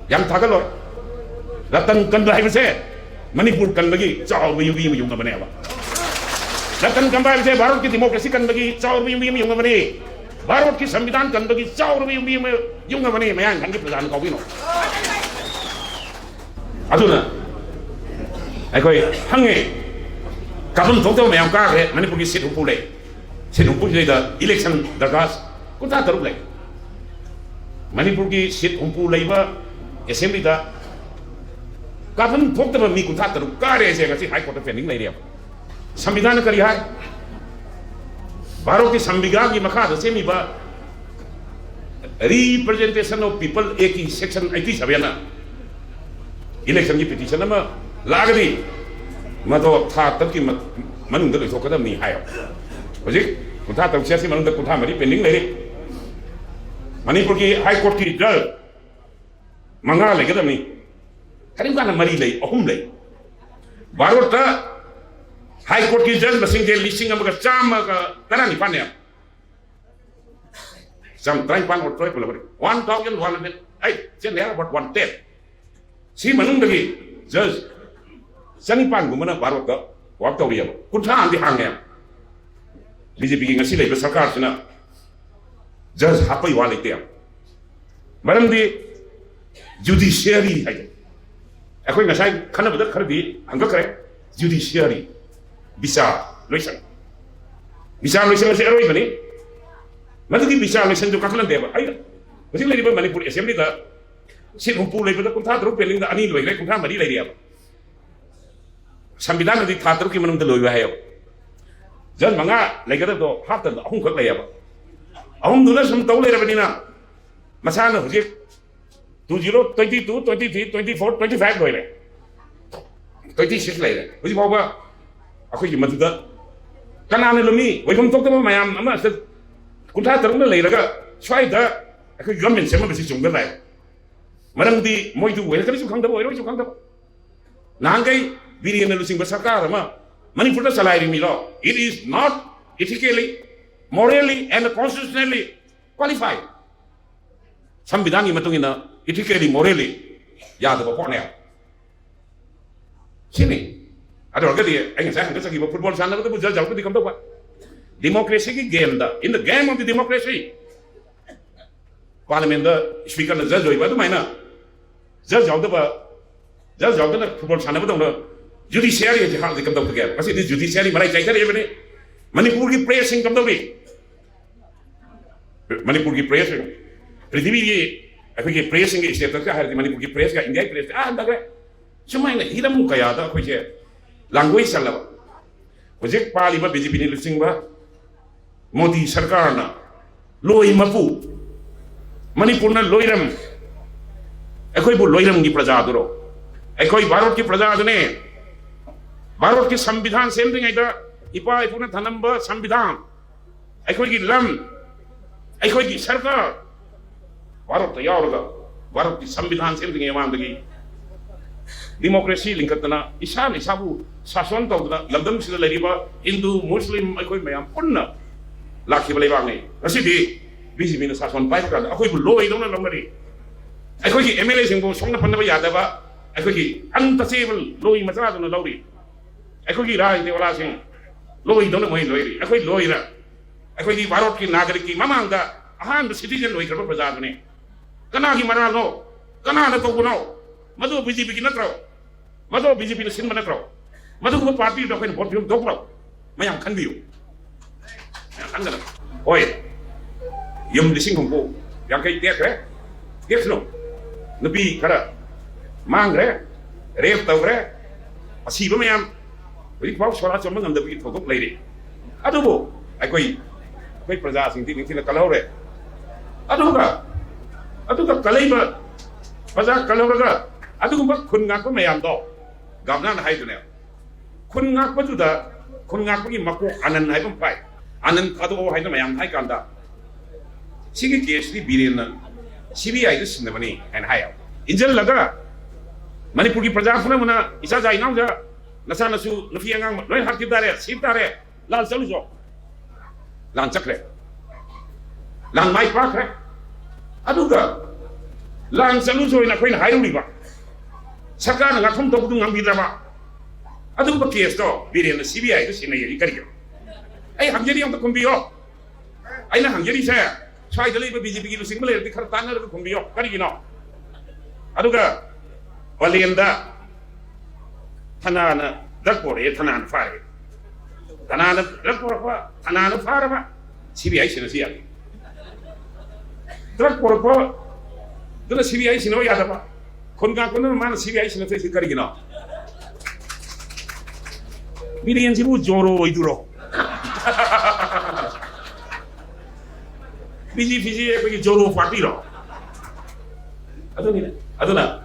ꯌꯥꯝ ꯊꯥꯒꯠꯂꯣꯏ꯫ ꯔꯇꯟ ꯀꯟꯕ ꯍꯥꯏꯕꯁꯦ ꯃꯅꯤꯄꯨꯔ ꯀꯟꯕꯒꯤ ꯆꯥꯎꯔꯕ ꯌꯨꯝꯕꯤ ꯑꯃ ꯌꯨꯡꯉꯕꯅꯦꯕ꯫ ꯔꯇꯟ ꯀꯟꯕ ꯍꯥꯏꯕꯁꯦ ꯚꯥꯔꯠꯀꯤ ꯗꯤꯃꯣꯀ꯭ꯔꯦꯁꯤ ꯀꯟꯕꯒꯤ ꯆꯥꯎꯔꯕ ꯌꯨꯝꯕꯤ ꯑꯃ ꯌꯨꯡꯉꯕꯅꯤ꯫ ꯚꯥꯔꯠꯀꯤ ꯁꯪꯕꯤꯙꯥꯟ ꯀꯟꯕꯒꯤ ꯆꯥꯎꯔꯕ ꯌꯨꯝꯕꯤ ꯑꯃ ꯌꯨꯡꯉꯕꯅꯤ꯫ ꯃꯌꯥꯡ ꯏꯝꯐꯥꯜꯒꯤ ꯄ꯭ꯔꯖꯥꯅ ꯀꯥꯎꯕꯤꯅꯣ꯫ ꯑꯗꯨꯅ ꯑꯩꯈꯣꯏ ꯍꯪꯉꯦ, ꯀꯥꯐꯝ ꯊꯣꯛꯇꯕ ꯃꯌꯥꯝ ꯀꯥꯈ꯭ꯔꯦ꯫ ꯃꯅꯤꯄꯨꯔꯒꯤ ꯁꯤꯠ ꯍꯨꯝꯐꯨ ꯂꯩ꯫ ꯁꯤꯠ ꯍꯨꯝꯐꯨꯁꯤꯗꯩꯗ ꯏꯂꯦꯛꯁꯟ ꯗꯔꯀꯥꯔ ꯀꯨꯟꯊ꯭ꯔꯥ ꯇꯔꯨꯛ ꯂꯩ꯫ ꯃꯅꯤꯄꯨꯔꯒꯤ ꯁꯤꯠ ꯍꯨꯝꯐꯨ ꯂꯩꯕ ꯑꯦꯁꯦꯝꯕ꯭ꯂꯤꯗ ꯀꯥꯐꯝ ꯊꯣꯛꯇꯕ ꯃꯤ ꯀꯨꯟꯊ꯭ꯔꯥ ꯇꯔꯨꯛ ꯀꯥꯔꯦꯁꯦ ꯉꯁꯤ ꯍꯥꯏ ꯀꯣꯔꯠꯇ ꯄꯦꯟꯗꯤꯡ ꯂꯩꯔꯦꯕ꯫ ꯁꯪꯕꯤꯙꯥꯟꯅ ꯀꯔꯤ ꯍꯥꯏ? ꯚꯥꯔꯠꯀꯤ ꯁꯪꯕꯤꯙꯥꯟꯒꯤ ꯃꯈꯥꯗ ꯁꯦꯝꯃꯤꯕ Representation of People Act ꯀꯤ section eighty seven ꯅ ꯏꯂꯦꯛꯁꯟꯒꯤ ꯄꯤꯇꯤꯁꯟ ꯑꯃ ꯂꯥꯛꯑꯒꯗꯤ ꯃꯗꯣ ꯊꯥ ꯇꯔꯨꯛꯀꯤ ꯃ-, ꯃꯅꯨꯡꯗ ꯂꯣꯏꯊꯣꯛꯀꯗꯕꯅꯤ ꯍꯥꯏꯌꯦꯕ꯫ ꯍꯧꯖꯤꯛ ꯀꯨꯟꯊ꯭ꯔꯥ ꯇꯔꯨꯛꯁꯦ ꯑꯁꯤ ꯃꯅꯨꯡꯗ ꯀꯨꯟꯊ꯭ꯔꯥ ꯃꯔꯤ ꯄꯦꯟꯗꯤꯡ ꯂꯩꯔꯤ꯫ ꯃꯅꯤꯄꯨꯔꯒꯤ ꯍꯥꯏ ꯀꯣꯔꯠꯀꯤ ꯖꯖ ꯃꯉꯥ ꯂꯩꯒꯗꯕꯅꯤ꯫ ꯀꯔꯤꯝ ꯀꯥꯟꯗ ꯃꯔꯤ ꯂꯩ, ꯑꯍꯨꯝ ꯂꯩ꯫ ꯚꯥꯔꯠꯇ ꯍꯥꯏ ꯀꯣꯔꯠꯀꯤ ꯖꯖ ꯃꯁꯤꯡꯁꯦ ꯂꯤꯁꯤꯡ ꯑꯃꯒ ꯆꯥꯝꯃꯒ ꯇꯔꯥꯅꯤꯄꯥꯟꯅꯦ꯫ ꯆꯥꯝ ꯇꯔꯥꯅꯤꯄꯥꯟ ꯑꯣꯔ ꯇꯔꯥꯅꯤꯄꯥꯟ ꯂꯩꯕꯅꯤ꯫ One thousand one hundred eight, ꯁꯤ ꯅꯦ ꯑꯕꯥꯎꯠ ꯋꯥꯟ ꯇꯦꯟ꯫ ꯁꯤ ꯃꯅꯨꯡꯗꯒꯤ ꯖꯖ ꯆꯅꯤꯄꯥꯟꯒꯨꯝꯕꯅ ꯚꯥꯔꯠꯇ ꯋꯥꯛ ꯇꯧꯔꯤꯑꯕ꯫ ꯀꯨꯟꯊ꯭ꯔꯥ ꯑꯃꯗꯤ ꯍꯥꯡꯉꯦ꯫ ꯕꯤ ꯖꯦ ꯄꯤꯒꯤ ꯉꯁꯤ ꯂꯩꯕ ꯁꯔꯀꯥꯔꯁꯤꯅ ꯖꯖ ꯍꯥꯞꯄꯩ ꯋꯥ ꯂꯩꯇꯦ꯫ ꯃꯔꯝꯗꯤ ꯖꯨꯗꯤꯁꯤꯌꯔꯤ ꯍꯥꯏꯗꯣ ꯑꯩꯈꯣꯏ ꯉꯁꯥꯏ ꯈꯟꯅꯕꯗ ꯈꯔꯗꯤ ꯍꯪꯒꯠꯈ꯭ꯔꯦ꯫ ꯖꯨꯗꯤꯁꯤꯌꯔꯤ, ꯕꯤꯆꯥꯔ ꯂꯣꯏꯁꯪ, ꯕꯤꯆꯥꯔ ꯂꯣꯏꯁꯪ ꯑꯁꯤ ꯑꯔꯣꯏꯕꯅꯤ꯫ ꯃꯗꯨꯒꯤ ꯕꯤꯆꯥꯔ ꯂꯣꯏꯁꯪꯗꯨ ꯀꯥꯈꯠꯍꯟꯗꯦꯕ꯫ ꯑꯩꯅ ꯍꯧꯖꯤꯛ ꯂꯩꯔꯤꯕ ꯃꯅꯤꯄꯨꯔ ꯑꯦꯁꯦꯝꯕ꯭ꯂꯤꯗ ꯁꯤꯠ ꯍꯨꯝꯐꯨ ꯂꯩꯕꯗ ꯀꯨꯟꯊ꯭ꯔꯥ ꯇꯔꯨꯛ ꯄꯦꯟꯗꯤꯡꯗ ꯑꯅꯤ ꯂꯣꯏꯈ꯭ꯔꯦ, ꯀꯨꯟꯊ꯭ꯔꯥ ꯃꯔꯤ ꯂꯩꯔꯤꯑꯕ꯫ ꯁꯪꯕꯤꯙꯥꯟꯗꯗꯤ ꯊꯥ ꯇꯔꯨꯛꯀꯤ ꯃꯅꯨꯡꯗ ꯂꯣꯏꯕ ꯍꯥꯏꯌꯦꯕ꯫ ꯖꯟ ꯃꯉꯥ ꯂꯩꯒꯗꯕꯗꯣ ꯍꯥꯞꯇꯕꯗ ꯑꯍꯨꯝꯈꯛ ꯂꯩꯌꯦꯕ꯫ ꯑꯍꯨꯝꯗꯨꯅ ꯁꯨꯝ ꯇꯧ ꯂꯩꯔꯕꯅꯤꯅ ꯃꯁꯥꯅ ꯍꯧꯖꯤꯛ two zero, twenty two, twenty three, twenty four, twenty five ꯂꯣꯏꯔꯦ, twenty six ꯂꯩꯔꯦ꯫ ꯍꯧꯖꯤꯛ ꯐꯥꯎꯕ ꯑꯩꯈꯣꯏꯒꯤ ꯃꯗꯨꯗ ꯀꯅꯥꯅ ꯂꯨꯝꯃꯤ? ꯑꯣꯏꯐꯝ ꯊꯣꯛꯇꯕ ꯃꯌꯥꯝ ꯑꯃ ꯑꯁꯤꯗ ꯀꯨꯟꯊ꯭ꯔꯥ ꯇꯔꯨꯛꯅ ꯂꯩꯔꯒ ꯁ꯭ꯋꯥꯏꯗ ꯑꯩꯈꯣꯏ ꯒꯚꯔꯟꯃꯦꯟ ꯁꯦꯝꯃꯕꯁꯤ ꯆꯨꯝꯒꯗ꯭ꯔꯥ? ꯃꯔꯝꯗꯤ ꯃꯣꯏꯗꯨ welcome ꯁꯨ ꯈꯪꯗꯕ, ꯑꯣꯏꯔꯣꯏꯁꯨ ꯈꯪꯗꯕ꯫ ꯅꯍꯥꯟꯈꯩ ꯕꯤꯔꯦꯟꯅ ꯂꯨꯆꯤꯡꯕ ꯁꯔꯀꯥꯔ ꯑꯃ ꯃꯅꯤꯄꯨꯔꯗ ꯆꯂꯥꯏꯔꯤꯃꯤꯗꯣ, it is not ethically, morally and constitutionally qualified꯫ ꯁꯪꯕꯤꯙꯥꯟꯒꯤ ꯃꯇꯨꯡ ꯏꯟꯅ ethically, morally ꯌꯥꯗꯕ ꯄꯣꯠꯅꯦ꯫ ꯁꯤꯅꯤ꯫ ꯑꯗꯨ ꯑꯣꯏꯔꯒꯗꯤ ꯑꯩ ꯉꯁꯥꯏ ꯍꯪꯒꯠꯆꯈꯤꯕ ꯐꯨꯠꯕꯣꯜ ꯁꯥꯟꯅꯕꯗꯕꯨ ꯖꯖ ꯌꯥꯎꯔꯒꯗꯤ ꯀꯝꯗꯧꯕ? ꯗꯤꯃꯣꯀ꯭ꯔꯦꯁꯤꯒꯤ ꯒꯦꯝꯗ, in the game of the democracy, ꯄꯥꯔꯂꯤꯌꯥꯃꯦꯟꯗ ꯁ꯭ꯄꯤꯀꯔꯅ ꯖꯖ ꯑꯣꯏꯕ ꯑꯗꯨꯃꯥꯏꯅ ꯖꯖ ꯌꯥꯎꯗꯕ, ꯖꯖ ꯌꯥꯎꯗꯅ ꯐꯨꯠꯕꯣꯜ ꯁꯥꯟꯅꯕꯗꯧꯅ ꯖꯨꯗꯤꯁꯤꯌꯥꯔꯤ ꯑꯁꯤ ꯍꯥꯠꯂꯗꯤ ꯀꯝꯗꯧꯒꯗꯒꯦ? ꯉꯁꯤꯗꯤ ꯖꯨꯗꯤꯁꯤꯌꯥꯔꯤ ꯃꯔꯥꯏ ꯆꯥꯏꯊꯔꯛꯏꯕꯅꯤ꯫ ꯃꯅꯤꯄꯨꯔꯒꯤ ꯄ꯭ꯔꯦꯁꯁꯤꯡ ꯀꯝꯗꯧꯔꯤ? ꯃꯅꯤꯄꯨꯔꯒꯤ ꯄ꯭ꯔꯦꯁꯁꯤꯡ, ꯄ꯭ꯔꯤꯊꯤꯕꯤꯒꯤ ꯑꯩꯈꯣꯏꯒꯤ ꯄ꯭ꯔꯦꯁꯁꯤꯡꯒꯤ ꯁ꯭ꯇꯦꯇꯁꯀ ꯍꯥꯏꯔꯗꯤ ꯃꯅꯤꯄꯨꯔꯒꯤ ꯄ꯭ꯔꯦꯁꯀ ꯏꯟꯗꯤꯌꯥꯒꯤ ꯄ꯭ꯔꯦꯁꯀ ꯑꯥ ꯍꯟꯊꯈ꯭ꯔꯦ꯫ ꯁꯨꯃꯥꯏꯅ ꯍꯤꯔꯝ ꯀꯌꯥꯗ ꯑꯩꯈꯣꯏꯁꯦ ꯂꯥꯡꯒꯣꯏ ꯆꯜꯂꯕ꯫ ꯍꯧꯖꯤꯛ ꯄꯥꯜꯂꯤꯕ ꯕꯤ ꯖꯦ ꯄꯤꯅ ꯂꯨꯆꯤꯡꯕ ꯃꯣꯗꯤ ꯁꯔꯀꯥꯔꯅ ꯂꯣꯏ ꯃꯄꯨ, ꯃꯅꯤꯄꯨꯔꯅ ꯂꯣꯏꯔꯝ, ꯑꯩꯈꯣꯏꯕꯨ ꯂꯣꯏꯔꯝꯒꯤ ꯄ꯭ꯔꯖꯥꯗꯨꯔꯣ? ꯑꯩꯈꯣꯏ ꯚꯥꯔꯠꯀꯤ ꯄ꯭ꯔꯖꯥꯗꯨꯅꯦ꯫ ꯚꯥꯔꯠꯀꯤ ꯁꯪꯕꯤꯙꯥꯟ ꯁꯦꯝꯗ꯭ꯔꯤꯉꯩꯗ ꯏꯄꯥ ꯏꯄꯨꯅ ꯊꯅꯝꯕ ꯁꯪꯕꯤꯙꯥꯟ, ꯑꯩꯈꯣꯏꯒꯤ ꯂꯝ, ꯑꯩꯈꯣꯏꯒꯤ ꯁꯔꯀꯥꯔ, ꯚꯥꯔꯠꯇ ꯌꯥꯎꯔꯒ ꯚꯥꯔꯠꯀꯤ ꯁꯪꯕꯤꯙꯥꯟ ꯁꯦꯝꯗ꯭ꯔꯤꯉꯩ ꯃꯃꯥꯡꯗꯒꯤ ꯗꯤꯃꯣꯀ꯭ꯔꯦꯁꯤ ꯂꯤꯡꯈꯠꯇꯅ ꯏꯁꯥꯅ ꯏꯁꯥꯕꯨ ꯁꯥꯁꯣꯟ ꯇꯧꯗꯅ ꯂꯝꯗꯝꯁꯤꯗ ꯂꯩꯔꯤꯕ ꯍꯤꯟꯗꯨ, ꯃꯨꯁꯂꯤꯝ ꯑꯩꯈꯣꯏ ꯃꯌꯥꯝ ꯄꯨꯟꯅ ꯂꯥꯛꯈꯤꯕ ꯂꯩꯕꯥꯛꯅꯤ꯫ ꯉꯁꯤꯗꯤ ꯕꯤ ꯖꯦ ꯄꯤꯅ ꯁꯥꯁꯣꯟ ꯄꯥꯏꯕ ꯀꯥꯟꯗ ꯑꯩꯈꯣꯏꯕꯨ ꯂꯣꯏꯗꯧꯅ ꯂꯧꯅꯔꯤ꯫ ꯑꯩꯈꯣꯏꯒꯤ ꯑꯦꯝ ꯑꯦꯜ ꯑꯦꯁꯤꯡꯕꯨ ꯁꯣꯛꯅ ꯄꯟꯅꯕ ꯌꯥꯗꯕ, ꯑꯩꯈꯣꯏꯒꯤ ꯑꯟꯇꯆꯦꯕꯜ ꯂꯣꯏ ꯃꯆꯥꯗꯨꯅ ꯂꯧꯔꯤ꯫ ꯑꯩꯈꯣꯏꯒꯤ ꯔꯥꯖ ꯗꯦꯋꯥꯂꯥꯁꯤꯡ ꯂꯣꯏꯗꯧꯅ ꯃꯣꯏ ꯂꯣꯏꯔꯤ꯫ ꯑꯩꯈꯣꯏ ꯂꯣꯏꯔ ꯑꯩꯈꯣꯏꯗꯤ ꯚꯥꯔꯠꯀꯤ ꯅꯥꯒꯔꯤꯛꯀꯤ ꯃꯃꯥꯡꯗ ꯑꯍꯥꯟꯕ ꯁꯤꯇꯤꯖꯟ ꯑꯣꯏꯈ꯭ꯔꯕ ꯄ꯭ꯔꯖꯥꯗꯨꯅꯤ꯫ ꯀꯅꯥꯒꯤ ꯃꯔꯥꯜꯅꯣ? ꯀꯅꯥꯅ ꯇꯧꯕꯅꯣ? ꯃꯗꯨ ꯕꯤ ꯖꯦ ꯄꯤꯒꯤ ꯅꯠꯇ꯭ꯔꯣ? ꯃꯗꯨ ꯕꯤ ꯖꯦ ꯄꯤꯅ ꯁꯤꯟꯕ ꯅꯠꯇ꯭ꯔꯣ? ꯃꯗꯨꯒꯨꯝꯕ ꯄꯥꯔꯇꯤꯗꯨꯗ ꯑꯩꯈꯣꯏꯅ ꯚꯣꯠ ꯄꯤꯐꯝ ꯊꯣꯛꯄ꯭ꯔꯣ? ꯃꯌꯥꯝ ꯈꯟꯕꯤꯌꯨ꯫ ꯃꯌꯥꯝ ꯈꯟꯒꯗꯕ꯫ ꯍꯣꯏ, ꯌꯨꯝ ꯂꯤꯁꯤꯡ ꯍꯨꯝꯐꯨ, ꯌꯥꯡꯈꯩ ꯇꯦꯛꯈ꯭ꯔꯦ꯫ ꯇꯦꯛꯁꯅꯨ꯫ ꯅꯨꯄꯤ ꯈꯔ ꯃꯥꯡꯈ꯭ꯔꯦ, ꯔꯦꯞ ꯇꯧꯈ꯭ꯔꯦ, ꯑꯁꯤꯕ ꯃꯌꯥꯝ ꯍꯧꯖꯤꯛꯐꯥꯎ ꯁꯣꯔꯥ ꯆꯣꯟꯕ ꯉꯝꯗꯕꯒꯤ ꯊꯧꯗꯣꯛ ꯂꯩꯔꯤ꯫ ꯑꯗꯨꯕꯨ ꯑꯩꯈꯣꯏ, ꯑꯩꯈꯣꯏ ꯄ꯭ꯔꯖꯥꯁꯤꯡꯗꯤ ꯅꯤꯡꯊꯤꯅ ꯀꯜꯍꯧꯔꯦ꯫ ꯑꯗꯨꯒ, ꯑꯗꯨꯒ ꯀꯜꯂꯛꯏꯕ ꯄ꯭ꯔꯖꯥ ꯀꯜꯍꯧꯔꯒ ꯑꯗꯨꯒꯨꯝꯕ ꯈꯨꯟ ꯉꯥꯛꯄ ꯃꯌꯥꯝꯗꯣ ꯒꯚꯔꯅꯔꯅ ꯍꯥꯏꯗꯨꯅꯦ꯫ ꯈꯨꯟ ꯉꯥꯛꯄꯗꯨꯗ, ꯈꯨꯟ ꯉꯥꯛꯄꯒꯤ ꯃꯀꯣꯛ ꯑꯅꯟ ꯍꯥꯏꯕ ꯑꯃ ꯄꯥꯏ꯫ ꯑꯅꯟ ꯊꯥꯗꯣꯛꯑꯣ ꯍꯥꯏꯅ ꯃꯌꯥꯝ ꯍꯥꯏ ꯀꯥꯟꯗ, "ꯁꯤꯒꯤ ꯀꯦꯁꯇꯤ ꯕꯤꯔꯦꯟꯅ ꯁꯤ ꯕꯤ ꯑꯥꯏꯗ ꯁꯤꯟꯅꯕꯅꯤ" ꯍꯥꯏꯅ ꯍꯥꯏꯌꯦꯕ꯫ ꯏꯟꯖꯜꯂꯒ ꯃꯅꯤꯄꯨꯔꯒꯤ ꯄ꯭ꯔꯖꯥ ꯄꯨꯝꯅꯃꯛꯅ ꯏꯆꯥꯖꯥ ꯏꯅꯥꯎꯖꯥ, ꯅꯆꯥꯅꯁꯨ, ꯅꯨꯄꯤ ꯑꯉꯥꯡ ꯂꯣꯏ ꯍꯥꯠꯈꯤꯕ ꯇꯥꯔꯦ, ꯁꯤꯕ ꯇꯥꯔꯦ, ꯂꯥꯟ ꯆꯠꯂꯨꯆꯣ꯫ ꯂꯥꯟ ꯆꯠꯈ꯭ꯔꯦ꯫ ꯂꯥꯟ ꯃꯥꯏ ꯄꯥꯛꯈ꯭ꯔꯦ꯫ ꯑꯗꯨꯒ ꯂꯥꯟ ꯆꯠꯂꯨꯆꯣꯅ ꯑꯩꯈꯣꯏꯅ ꯍꯥꯏꯔꯨꯔꯤꯕ, ꯁꯔꯀꯥꯔꯅ ꯉꯥꯛꯐꯝ ꯊꯣꯛꯄꯗꯨ ꯉꯝꯈꯤꯗ꯭ꯔꯕ? ꯑꯗꯨꯒꯨꯝꯕ ꯀꯦꯁꯇꯣ ꯕꯤꯔꯦꯟꯅ ꯁꯤ ꯕꯤ ꯑꯥꯏꯗ ꯁꯤꯟꯅꯩ ꯀꯔꯤꯒꯤꯅꯣ? ꯑꯩ ꯍꯪꯖꯔꯤ, ꯑꯝꯇ ꯈꯨꯝꯕꯤꯌꯣ꯫ ꯑꯩꯅ ꯍꯪꯖꯔꯤꯁꯦ, ꯁ꯭ꯋꯥꯏꯗ ꯂꯩꯕ ꯕꯤ ꯖꯦ ꯄꯤꯒꯤ ꯂꯨꯆꯤꯡꯕ ꯂꯩꯔꯗꯤ ꯈꯔ ꯇꯥꯟꯅꯔꯒ ꯈꯨꯝꯕꯤꯌꯣ꯫ ꯀꯔꯤꯒꯤꯅꯣ? ꯑꯗꯨꯒ ꯄꯂꯦꯟꯗ ꯊꯅꯥꯅ ꯗ꯭ꯔꯒ ꯄꯣꯔꯛꯑꯦ, ꯊꯅꯥꯅ ꯐꯥꯔꯦ꯫ ꯊꯅꯥꯅ ꯗ꯭ꯔꯒ ꯄꯣꯔꯛꯄ, ꯊꯅꯥꯅ ꯐꯥꯔꯕ, ꯁꯤ ꯕꯤ ꯑꯥꯏ ꯁꯤꯟꯅꯁꯤ ꯌꯥꯗꯦ꯫ ꯗ꯭ꯔꯒ ꯄꯣꯔꯛꯄ ꯑꯗꯨꯅ ꯁꯤ ꯕꯤ ꯑꯥꯏ ꯁꯤꯟꯅꯕ ꯌꯥꯗꯕ, ꯈꯨꯟ ꯉꯥꯛꯄꯗꯨꯅ ꯃꯥꯅ ꯁꯤ ꯕꯤ ꯑꯥꯏ ꯁꯤꯟꯅꯊꯣꯛꯏꯁꯤ ꯀꯔꯤꯒꯤꯅꯣ? ꯕꯤꯔꯦꯟꯁꯤꯕꯨ ꯖꯣꯔꯣ ꯑꯣꯏꯗꯨꯔꯣ? ꯕꯤ ꯖꯦ ꯄꯤꯁꯤ ꯑꯩꯈꯣꯏꯒꯤ ꯖꯣꯔꯣ ꯄꯥꯔꯇꯤꯔꯣ? ꯑꯗꯨꯅꯤꯅꯦ꯫ ꯑꯗꯨꯅ